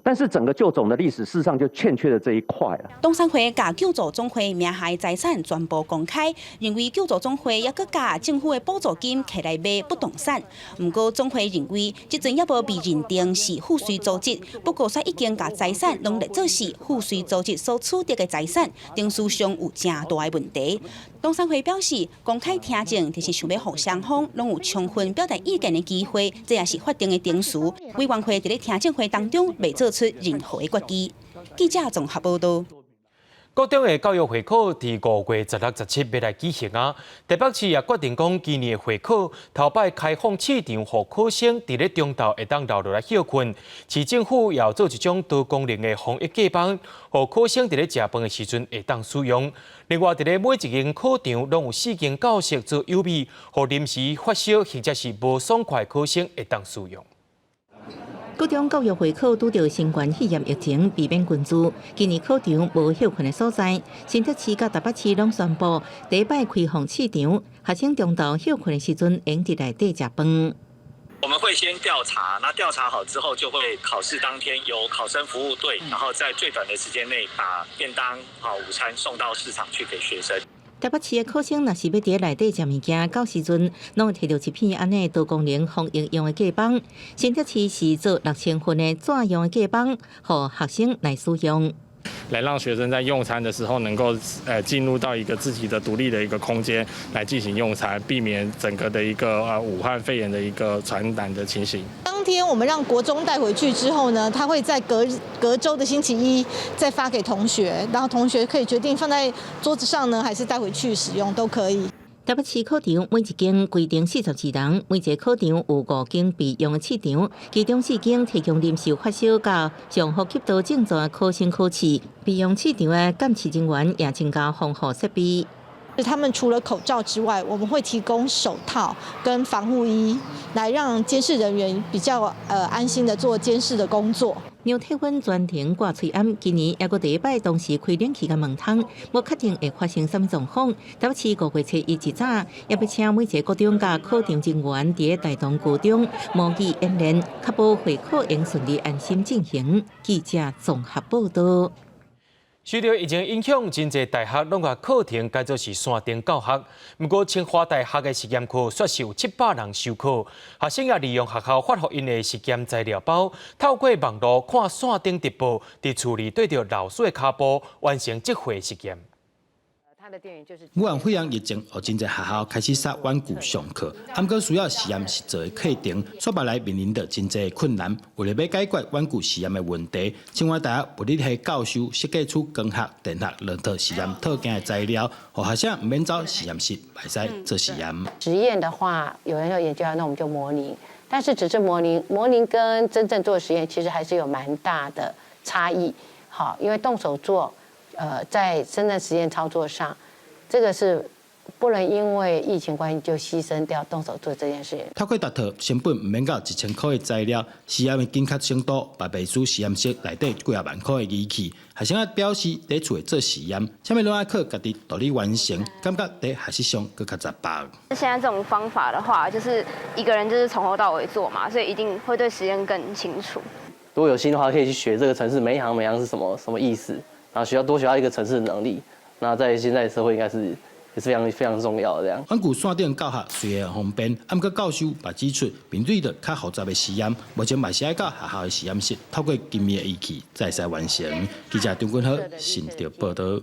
Speaker 29: 但是整個救總的歷史，事實上就欠缺了這一塊啦。
Speaker 26: 董事會共救助總會名下的財產全部公開，認為救助總會猶閣共政府的補助金摕來買不動產。毋過總會認為，這陣猶無被認定是賦稅組織，不過煞已經共財產攏列做是賦稅組織所取得的財產，程序上有誠大的問題。董事會表示，公開聽證就是想欲予雙方攏有充分表達意見的機會，這也是法定的程序。委員會佇咧聽證會當中袂做出任何的決議。記者綜合報導。
Speaker 1: 國中的教育會考佇5月16、17欲來舉行啊！台北市也決定講，今年的會考頭擺開放試場，予考生佇咧中晝會當留落來歇睏。市政府也有做一種多功能的防疫隔板，予考生佇咧食飯的時陣會當使用。另外，佇咧每一間考場攏有四間教室做預備，予臨時發燒或者是無爽快考生會當使用。
Speaker 5: 國中教育會考拄著新冠肺炎疫情，避免群聚，今年考場無歇睏的所在。新竹市佮台北市攏宣布，第一擺開放試場，學生中晝歇睏的時陣，會佇內底食飯。
Speaker 3: 我們會先調查，那調查好之後，就會考試當天由考生服務隊，然後在最短的時間內把便當、好午餐送到試場去給學生。
Speaker 5: 台北市的考生若是欲佇內底食物件，到時陣攏會提著一片按呢多功能防疫用的隔板。新竹市是做6000份的紙用的隔板，予學生來使用，
Speaker 4: 來讓學生在用餐的時候能夠進入到一個自己的獨立的一個空間來進行用餐，避免整個的一個武漢肺炎的一個傳染的情形。
Speaker 6: 當天我們讓國中帶回去之後呢，他會在隔隔週的星期一再發給同學，然後同學可以決定放在桌子上呢，還是帶回去使用都可以。
Speaker 5: 台北市考場每一間規定42人，每一個考場有五間備用的試場，其中四間提供臨時發燒佮上呼吸道症狀的考生考試。備用試場的監視人員也增加防護設備。
Speaker 6: 他們除了口罩之外，我們會提供手套跟防護衣，來讓監視人員比較安心的做監視的工作。
Speaker 5: 量體溫全程掛喙罨，今年猶閣第一擺同時開冷氣佮門窗，無確定會發生啥物狀況。台北市5月初一一早，也欲請每一個國中佮考場人員佇大同高中模擬演練，確保會考會順利安心進行。記者綜合報導。
Speaker 1: 受著疫情影響，真濟大學攏共課程改做是線頂教學。毋過清華大學的實驗課煞是有700人修課，學生也利用學校發予𪜶的實驗材料包，透過網路看線頂直播，佇厝裡對著老師的跤步完成這回實驗。
Speaker 16: 武漢肺炎疫情，予真濟學校開始煞遠距上課，毋過需要實驗室做的課程，煞嘛來面臨著真濟困難。為了欲解決遠距實驗的問題，清華大學物理系教授設計出光學、電學兩套實驗套件的材料，予學生毋免走實驗室，嘛會使做實驗。
Speaker 7: 實驗的話，有人要研究，那我們就模擬。但是只是模擬，模擬跟真正做實驗其實還是有蠻大的差異。好，因為動手做，在真正實驗操作上。這個是不能因為疫情關係就犧牲掉動手做這件事。
Speaker 16: 透過逐套成本毋免到1000箍的材料，實驗的準確程度，嘛袂輸實驗室內底幾仔萬箍的儀器。學生也表示，佇厝內做實驗，啥物攏愛靠家己獨立完成，感覺佇學習上閣較十百。
Speaker 8: 現在這種方法的話，就是一個人就是從頭到尾做嘛，所以一定會對實驗更清楚。
Speaker 22: 如果有心的話，可以去學這個程式，每一行每一行是什麼什麼意思，然後需要多學到一個程式的能力。那在現在社會應該是也是非常非常重要的這樣。
Speaker 16: 遠距線頂教學雖然方便，毋過教授嘛指出，面對著較複雜的實驗，目前嘛是愛到學校的實驗室，透過精密的儀器才會使完成。記者張君豪新竹報導。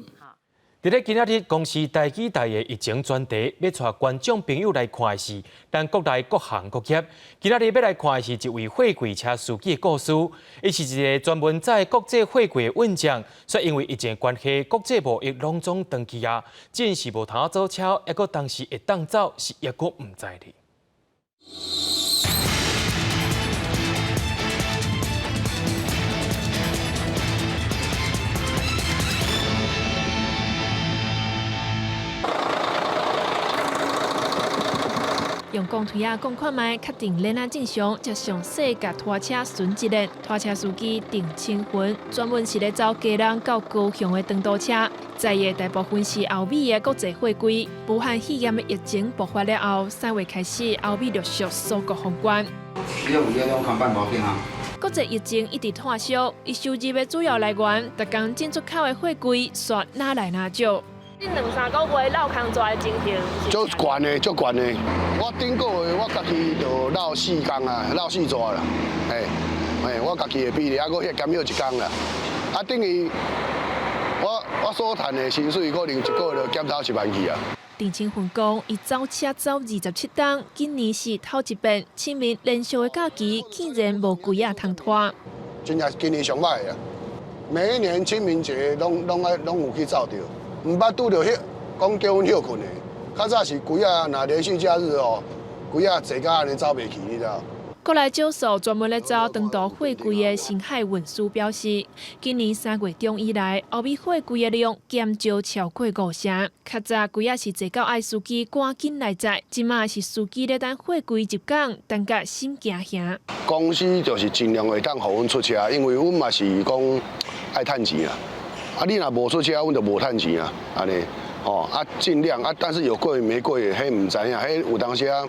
Speaker 1: 佇咧今仔日公視台語台的疫情專題，欲帶觀眾朋友來看的是咱國內各行各業。今仔日欲來看的是一位貨櫃車司機的故事。伊是一个專門載國際貨櫃的運將，煞因為疫情關係，國際貿易攏總斷去啊，真是無通做車，猶閣當時會當走，是猶閣毋知咧。
Speaker 23: 用鋼推仔講看覓，確定鏈仔正常，才詳細共拖車巡一遍。拖車司機鄭清雲專門是咧走基隆到高雄的長途車，載的大部分是歐美的國際貨櫃。武漢肺炎的疫情爆發了後，3月開始，歐美陸續鎖國封關。
Speaker 24: 5月兩扛半保險啊！
Speaker 23: 國際疫情一直拖燒，伊收入的主要來源，逐工進出口的貨櫃煞愈來愈少。
Speaker 8: 這兩三個月落工作的情形，
Speaker 9: 足懸的，足懸的。我頂個月我家己就落4工啊，落4逝啦。嘿，嘿，我家己的比例，啊，閣遐減少一工啦。啊，等於我所賺的薪水可能一個月就減少1萬去啊。
Speaker 23: 鄭清芬講，伊走車走27冬，今年是頭一遍清明連續的假期，竟然無櫃仔通拖。
Speaker 9: 真正今年上歹啊！每一年清明節攏愛攏有去走著，毋捌拄著彼講叫阮歇睏的。較早是櫃仔，若連續假日哦，櫃仔坐甲按呢走袂去，你知無？
Speaker 23: 國內少數專門咧走長途貨櫃的星海運輸表示，今年3月中以來，歐美貨櫃的量減少超過5成。較早櫃仔是坐到愛司機趕緊來載，這馬是司機咧等貨櫃入港，等甲心驚嚇。
Speaker 9: 公司就是盡量會當予阮出車，因為阮嘛是講愛趁錢啊。啊，你若無出車，阮就無趁錢啊，按呢，吼啊，盡量啊，但是有櫃沒櫃，彼毋知影，彼有當時啊。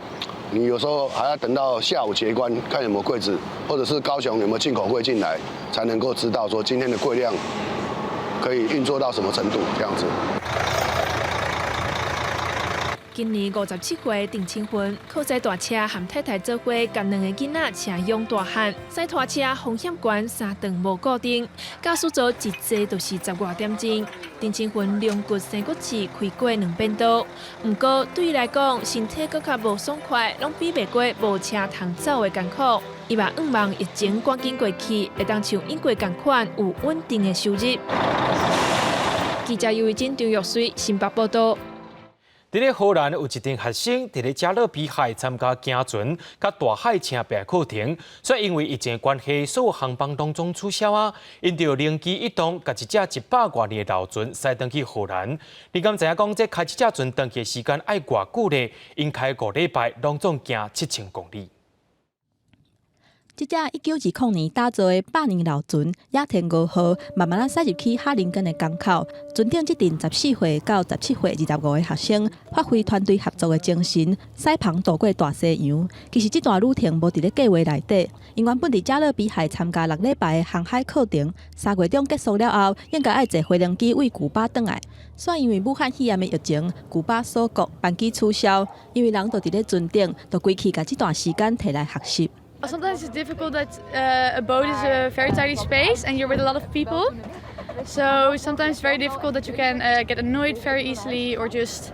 Speaker 9: 你有時候還要等到下午結關，看有沒有櫃子，或者是高雄有沒有進口櫃進來，才能夠知道說今天的櫃量可以運作到什麼程度這樣子。
Speaker 23: 今年57歲，鄭清芬靠駛大車和太太做伙，共兩個囡仔車養大漢。駛拖車風險懸，三頓無固定，駕駛座一坐就是十外點鐘。鄭清芬龍骨生骨刺開過兩遍刀，毋過對伊來講，身體閣較無爽快，攏比袂過無車通走的艱苦。伊嘛向望疫情趕緊過去，會當像以過仝款有穩定的收入。記者尤慧珍、張玉水新北報道。
Speaker 1: 佇咧荷蘭有一陣學生佇咧加勒比海參加行船佮大海車爬課程，煞因為疫情關係，所有航班攏總取消啊！𪜶著靈機一動，共一隻100外年的老船駛轉去荷蘭。你敢知影講，這開這隻船轉去的時間愛偌久咧？𪜶開5禮拜，攏總行7000公里。
Speaker 20: 這隻1920年打造的百年老船野田5號，慢慢仔駛入去哈林根的港口。船頂這陣14歲到17歲25個學生，發揮團隊合作的精神，駛帆渡過大西洋。其實這段旅程無佇咧計劃內底，𪜶原本佇加勒比海參加6禮拜的航海課程，3月中結束了後，應該愛坐飛行機對古巴轉來。煞因為武漢肺炎的疫情，古巴鎖國，班機取消，因為人都佇咧船頂，就規氣共這段時間提來學習。
Speaker 10: Sometimes it's difficult that a boat is a very tiny space and you're with a lot of people. So sometimes very difficult that you can get annoyed very easily or just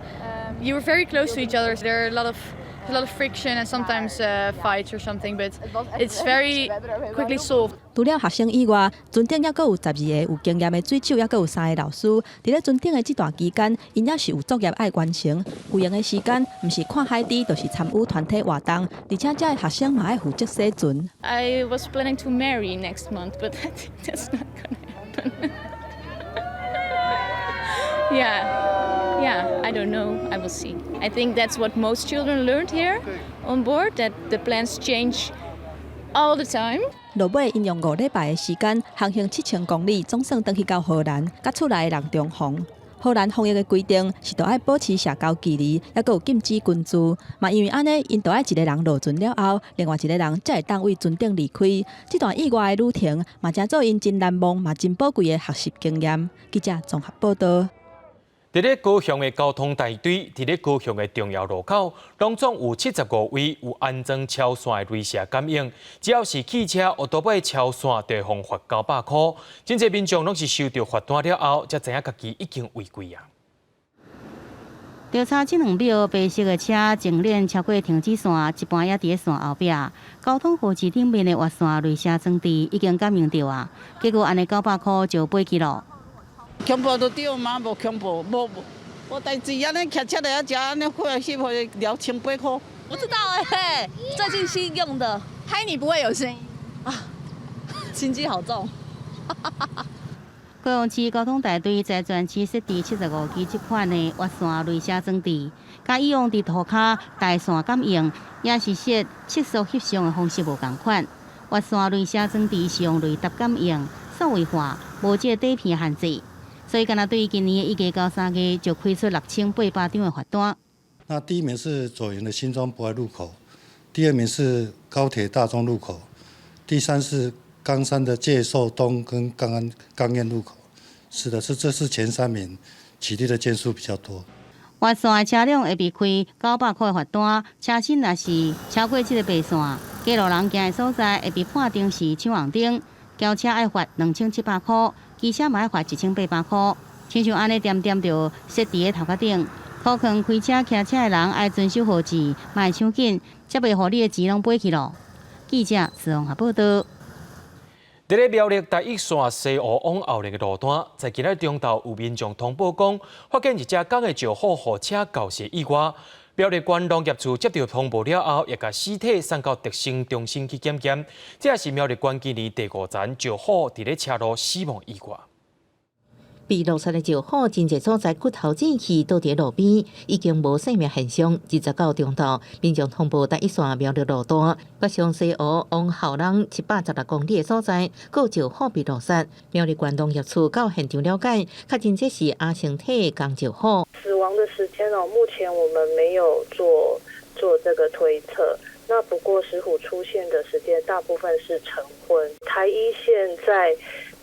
Speaker 10: you are very close to each other. There are a lot of friction and sometimes fights or something, but it's very quickly solved.
Speaker 20: 除了學生以外，船頂猶閣有12個有經驗的水手，猶閣有三個老師。佇咧船頂的這段期間，𪜶也是有作業愛完成。有閒的時間，毋是看海豬，就是參與團體活動。而且，這个學生嘛愛負責洗船。
Speaker 11: I was planning to marry next month, but I think that's not gonna happen. Yeah, I don't know. I will see. I think that's what most children learned here on board, that the plans change all the time.
Speaker 20: 落尾，𪜶用5禮拜的時間，航行7000公里，總算轉去到荷蘭，佮厝內的人重逢。荷蘭防疫的規定是著愛保持社交距離，猶閣有禁止群聚。嘛因為按呢，𪜶著愛一個人落船了後，另外一個人才會當對船頂離開。這段意外的旅程，嘛成做𪜶真難忘、嘛真寶貴的學習經驗。記者綜合報道。
Speaker 1: 佇咧高雄的交通大隊，佇咧高雄的重要路口，攏總有75位有安裝超線的雷射感應。只要是汽車、烏托邦超線，就會予罰900箍。真濟民眾攏是收著罰單了後，才知影家己已經違規啊。
Speaker 2: 著差這兩秒，白色的車前輪超過停止線，一般也佇咧線後壁。交通號誌頂面的越線雷射裝置已經感應著啊，結果按呢900箍就飛去囉。
Speaker 12: 恐怖都對嘛，無恐怖，無無代誌，按呢騎車來遮按呢過來翕，予伊1800箍。
Speaker 13: 不知道欸，最近新用的，
Speaker 14: 拍你不會有聲音
Speaker 13: 啊，心機好重。
Speaker 2: 高雄市交通大隊在全市設置75支這款的越線雷射裝置，佮以往佇塗跤大線感應，也是設測速翕相的方式無仝款。越線雷射裝置是用雷達感應，數位化，無這個底片限制。所以，干焦對今年的1月到3月就開出6800張的罰單。
Speaker 15: 那第一名是左營的新莊博愛路口，第二名是高鐵大眾路口，第三是岡山的介壽東跟岡安岡堰路口。是的，是這是前三名起立的件數比較多。
Speaker 2: 越線的車輛會被開900塊罰單，車身若是超過這个白線，街路人行的所在會被判定是搶紅燈，轎車愛罰2700塊，機車嘛愛罰1800塊。親像按呢恬恬就設佇咧頭殼頂，苦勸開車、騎車的人愛遵守號誌，莫搶緊，才袂予你的錢攏飛去咯。記者綜合報導。
Speaker 1: 佇咧苗栗台一線西湖往後崙的路段，在今仔中晝有民眾通報講，發現一隻公的石虎予車轎死意外。苗栗縣農業處接到通報了後，也共屍體送到特生中心去檢驗。這也是苗栗縣今年第五宗石虎佇咧車路死亡意外。
Speaker 5: 被路殺的石虎，真濟所在骨頭進去倒佇路邊，已經無生命現象。29中晝，民眾通報台一線苗栗路段，北上西湖往後塱716公里的所在，閣有石虎被路殺。苗栗縣農業處到現場了解，確認這是亞成體公石虎。
Speaker 14: 死亡的時間哦，目前我們沒有做這個推測。那不過石虎出現的時間大部分是晨昏。台一線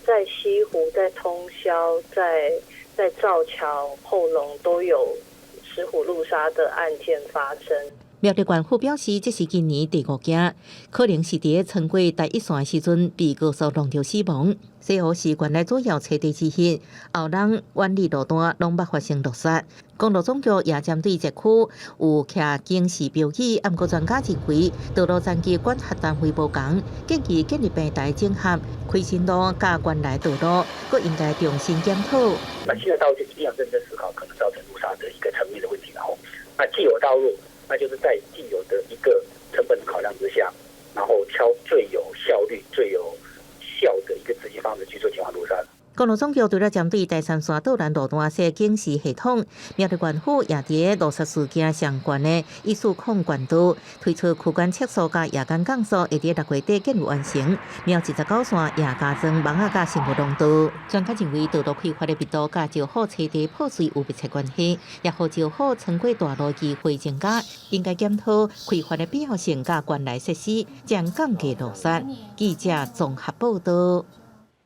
Speaker 14: 在西湖、在通霄、在造橋、後龍都有石虎路殺的案件發生。
Speaker 5: 苗栗縣府表示，這是今年第五件，可能是佇穿過台一線的時陣被高速撞著死亡。西湖是縣內主要車地之一，後塱遠離路段攏捌發生路殺。公路總局也針對這區有徛警示標語，毋過專家認為道路層級管轄單位無仝，建議建立平台整合開新路佮原來道路，閣應該重新檢討。
Speaker 17: 那新的道路就一定要認真思考可能造成路殺的一個層面的問題，然後那既有道路，那就是在既有的一個成本考量之下，然後挑最有效率、最有效的一個執行方式去做減緩路殺。
Speaker 5: 公路總局除了針對台三線道南路段設警示系統，苗栗縣府也佇路殺事件相關的一數控管道推出區間測速佮夜間降速，會佇6月底建立完成。苗29線也加裝網仔佮生物廊道。專家認為，道路開發的密度佮石虎棲地破碎有密切關係，也予石虎穿過大路機會增加，應該檢討開發的必要性佮原來設施，將降低路殺。記者綜合報導。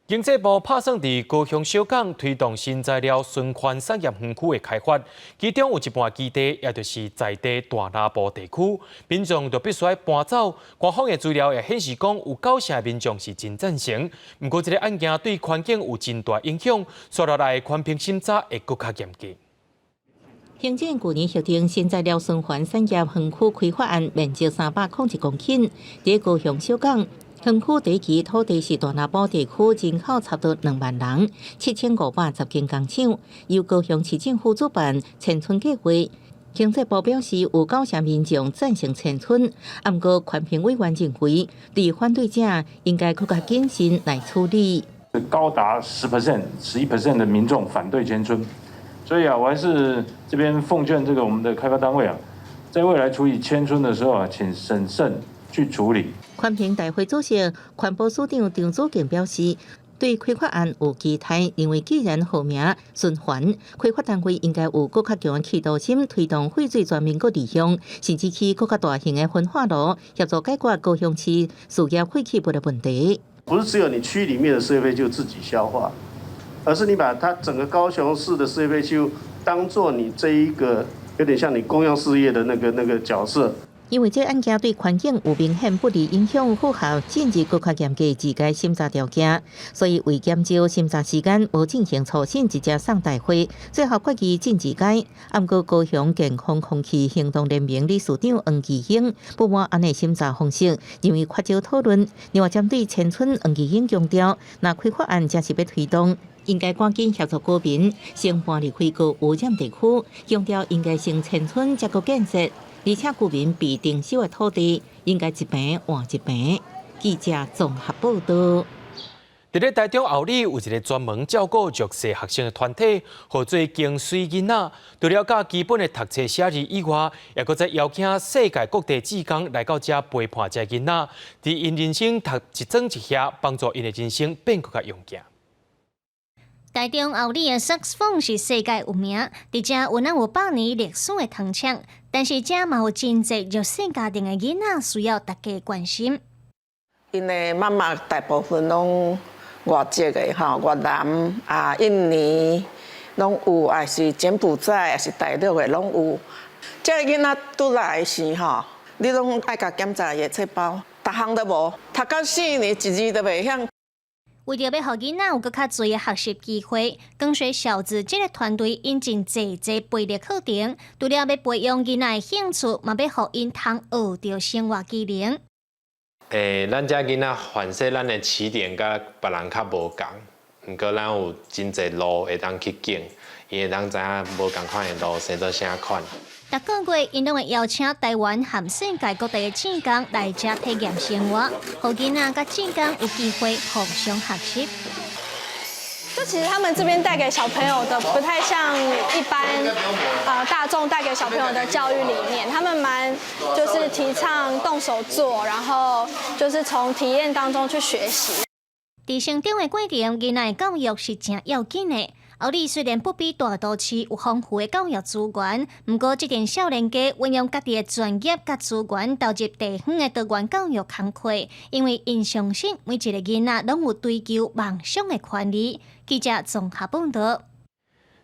Speaker 1: 經濟部拍算佇高雄小港推動新材料循環產業園區的開發，其中有一半基地，也就是在地大林埔地區，民眾就必須愛搬走。官方的資料也顯示講，有九成民眾是真贊成。毋過，這个案件對環境有真大影響，紲落來環評審查會閣較嚴格。
Speaker 5: 行政去年核定新材料循環產業園區開發案，面積301公頃，佇高雄小港。園區第一期土地是大林埔地區，人口差不多2萬人，7510間工廠，由高雄市政府主辦遷村計劃。經濟部表示，有九成民眾贊成遷村，毋過環評委員認為，對反對者應該閣較謹慎來處理。
Speaker 18: 高達10%、11% 的民眾反對遷村，所以啊，我還是這邊奉勸這個我們的開發單位啊，在未來處理遷村的時候啊，請審慎去處理。
Speaker 5: 環評大會主席環保署長張祖建表示，對開發案有期待，認為既然號名循環，開發單位應該有閣較強的企圖心，推動廢水全面閣利用，甚至起閣較大型的焚化爐，協助解決高雄市事業廢棄物的問題。
Speaker 20: 不是只有你區裡面的事業廢棄物自己消化，而是你把它整個高雄市的事業廢棄物當做你這一個有點像你公用事業的那個角色。
Speaker 5: 因為這案件對環境有明顯不利影響，符合進入閣較嚴格自該審查條件，所以為減少審查時間，無進行初審，直接送大會，最後決議進自該。毋過高雄健康空氣行動聯盟理事長黃義興不滿按呢審查方式，認為缺少討論。另外針對遷村，黃義興強調，若開發案真是欲推動，應該趕緊協助居民先搬離開高污染地區，強調應該先遷村才閣建設。而且居民被徵收的土地應該一坪換一坪。記者綜合報導。
Speaker 1: 佇咧台中后里有一个專門照顧弱勢學生的團體，號做金水囡仔。除了教基本的讀冊寫字以外，也閣再邀請世界各地志工來到遮陪伴這囡仔，佇𪜶人生讀一莊一藝，幫助𪜶的人生變閣較勇健。
Speaker 19: 台中后里的薩克斯風是世界有名，佇遮有咱有100年歷史的糖廠，但是遮嘛有真濟弱勢家庭的囡仔需要大家關心。
Speaker 3: 𪜶的媽媽大部分攏外籍的吼，越南啊、印尼攏有，抑是柬埔寨，抑是大陸的攏有。這个囡仔拄來時吼，你攏愛共檢查伊的冊包，逐項都無，讀到四年一字都袂曉。
Speaker 19: 為著欲予囡仔有閣較濟的學習機會，光水小子這个團隊引進濟濟培力課程，除了欲培養囡仔的興趣，嘛欲予𪜶通學著生活技能。
Speaker 4: 咱遮囡仔凡勢咱的起點佮別人較無仝，毋過咱有真濟路會當去揀，伊會當知影無仝款的路生做啥款。
Speaker 19: 逐个月，𪜶攏會邀請台灣和世界各地的志工來遮體驗生活，予囡仔佮志工有機會互相學習。
Speaker 21: 就其實他們這邊帶給小朋友的，不太像一般大眾帶給小朋友的教育理念，他們蠻就是提倡動手做，然後就是從體驗當中去學習。
Speaker 19: 佇成長的過程，囡仔的教育是誠要緊的。后里雖然不比大都市有豐富的教育資源，毋過這陣少年家運用家己的專業佮資源，投入地方的多元教育工課，因為𪜶相信每一个囡仔攏有追求夢想的權利。記者綜合報導。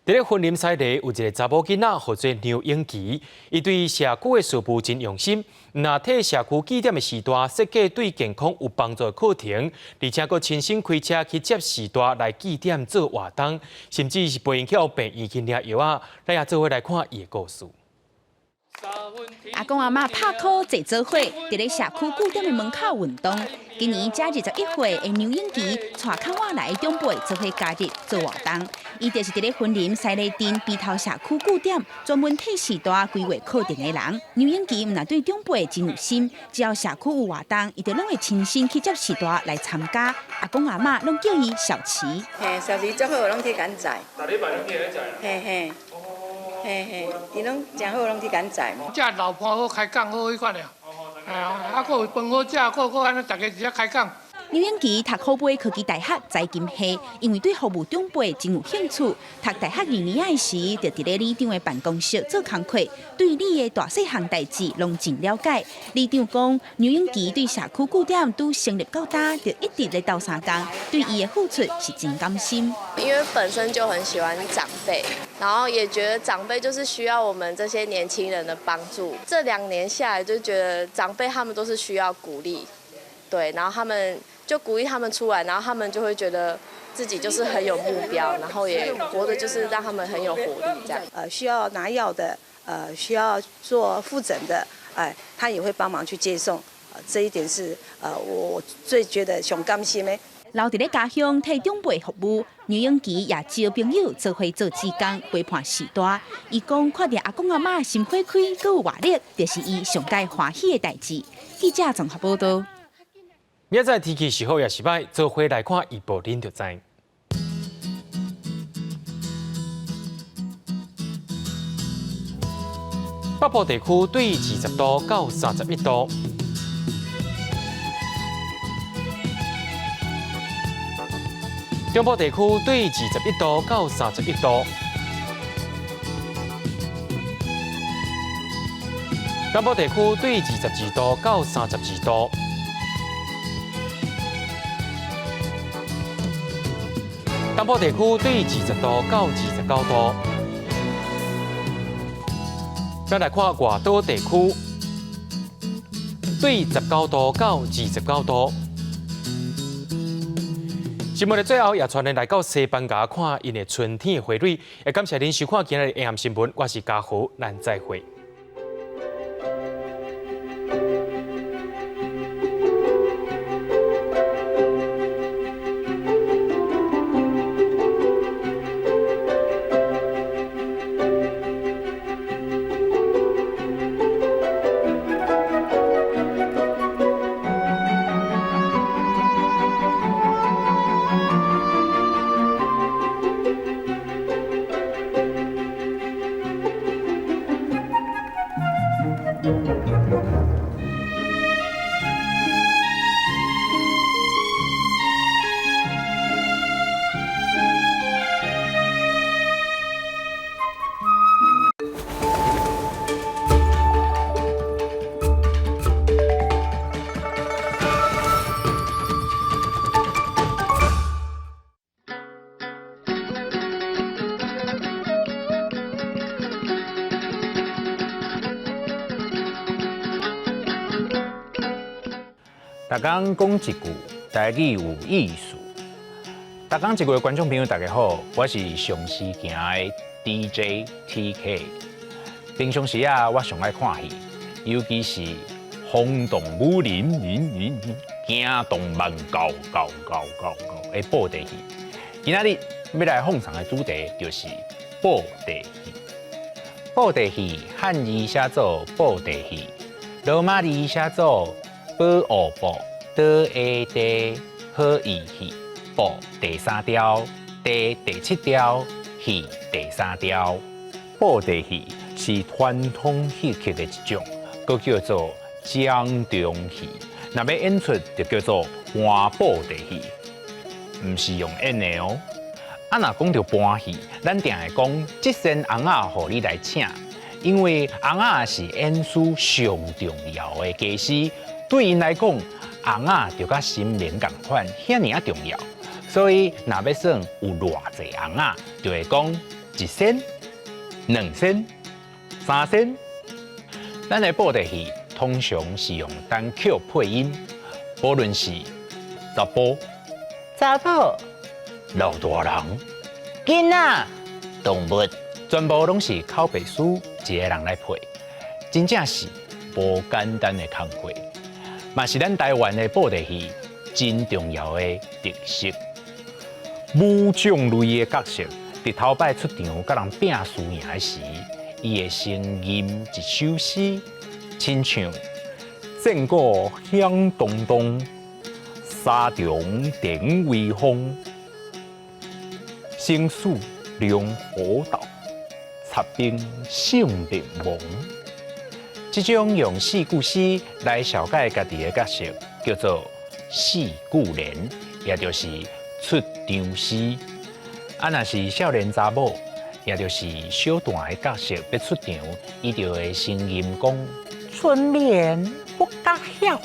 Speaker 1: 佇咧雲林西螺有一个查某囡仔，號做梁英琪，伊對社區的事務真用心，毋但替社區據點的序大設計對健康有幫助的課程，而且閣親身開車去接序大來據點做活動，甚至是陪𪜶去予病院去領藥仔。咱也做伙來看伊的故事。
Speaker 24: 阿公阿嬤拍鼓坐做伙，佇咧社區據點的門口運動。今年才21歲的梁英琪，帶較晚來的長輩做伙加入做活動。伊就是佇咧雲林西螺鎮埤頭社區據點，專門替序大規劃課程的人。梁英琪毋但對長輩真有心，只要社區有活動，伊就攏會親身去接序大來參加。阿公阿嬤攏叫伊小琪。
Speaker 25: 嘿，小琪足好，攏去共載。
Speaker 18: 逐禮拜攏去共載。
Speaker 25: 嘿嘿。嘿嘿，伊攏誠好，攏去共載。
Speaker 26: 遮老伴好，開講好彼款爾。哎啊，啊，閣有飯好食，閣閣按呢，逐家佇遮開講。
Speaker 24: 梁英琪讀虎尾科技大學財經系，因為對服務長輩真有興趣。讀大學二年仔時，就佇咧里長的辦公室做工課，對里的大細項代誌攏真了解。里長講，梁英琪對社區據點拄成立到今，就一直咧鬥相共，對伊的付出是真甘心。
Speaker 27: 因為本身就很喜歡長輩，然後也覺得長輩就是需要我們這些年輕人的幫助。這2年下來，就覺得長輩他們都是需要鼓勵，對，然後他們就鼓勵他們出來，然後他們就會覺得自己就是很有目標，然後也活得就是讓他們很有活力這樣。
Speaker 28: 需要拿藥的，需要做複診的，哎，他也會幫忙去接送，這一點是我最覺得上甘心的。
Speaker 24: 留佇咧家鄉替長輩服務，梁英琪也招朋友做伙做志工，陪伴序大。伊講看著阿公阿嬤心花開，閣有活力，就是伊上蓋歡喜的代誌。記者綜合報導。
Speaker 1: 明仔載天氣是好抑是䆀，做伙來看預報，恁就知。北部地區對20度到31度。中部地區對21度到31度，南部地區對22度到32度，東部地區對20度到29度。咱來看外島地區，對19度到29度。新聞的最後，也帶恁來到西班牙看𪜶的春天的花蕊。也感謝恁收看今日的 AM 新聞，我是嘉豪，咱再會。
Speaker 6: 逐工講一句台語有意思。逐工一句的觀眾朋友，大家好，我是上時行的 DJ TK。平常時啊，我上愛看戲，尤其是轟動武林、驚動萬教教教教教的布袋戲。今仔日欲來放送的主題就是布袋戲。布袋戲漢字寫做布袋戲，羅馬字寫做寶學布，倒下地好義戲，布第三調，地第七調，戲第三調。布袋戲是傳統戲曲的一種，閣叫做掌中戲。若欲演出，就叫做搬布袋戲，毋是用演的哦。啊，若講著搬戲，咱定會講這身尪仔，予你來請，因為尪仔是演師上重要的家私，對𪜶來講，尪仔就佮神明仝款，遐爾仔重要。所以，若欲算有偌濟尪仔，就會講一身、兩身、三身。咱的布袋戲通常是用單曲配音，無論是查埔、
Speaker 7: 查某、
Speaker 6: 老大人、
Speaker 7: 囡仔、動物，
Speaker 6: 全部攏是口白師一个人來配，真正是無簡單的工課，嘛是咱台灣的布袋戲真重要的特色。武將類的角色，佇頭擺出場，佮人拚輸贏的時，伊會先吟一首詩，親像戰鼓響咚咚，沙場展威風，生死兩可鬥，插兵勝滅亡。這種用四句詩來紹介家己的角色，叫做四句聯，也就是出場詩。啊，若是少年查某，也就是小旦的角色欲出場，伊就會先吟講：
Speaker 7: 春眠不覺曉，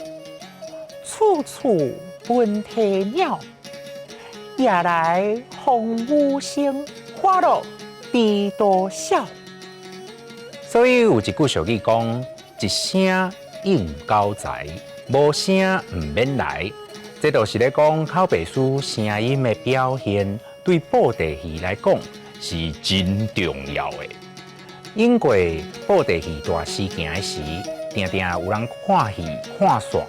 Speaker 7: 處處聞啼鳥。夜來風雨聲，花落知多少。
Speaker 6: 所以有一句俗語講：一聲應九才，無聲毋免來。這就是咧講口白師聲音的表現，對布袋戲來講是真重要的。演過布袋戲大事件的時，定定有人看戲看煞，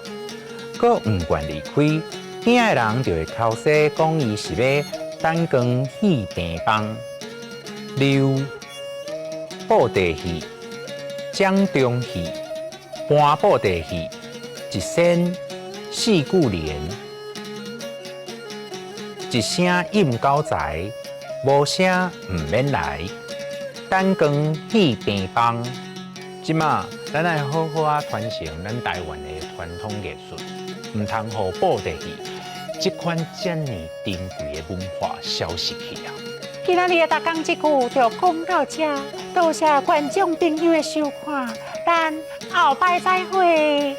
Speaker 6: 閣毋願離開，驚的人就會剾洗講伊是欲等光戲病房，溜布袋戲、掌中戲、搬布袋戲、一仙四句聯，一聲應九才，無聲毋免來，等光戲病房。這馬咱愛好好仔傳承咱台灣的傳統藝術，毋通予布袋戲這款遮爾珍貴的文化消失去啊！
Speaker 7: 今仔日的逐工一句就講到這，多謝觀眾朋友的收看，咱後擺再會。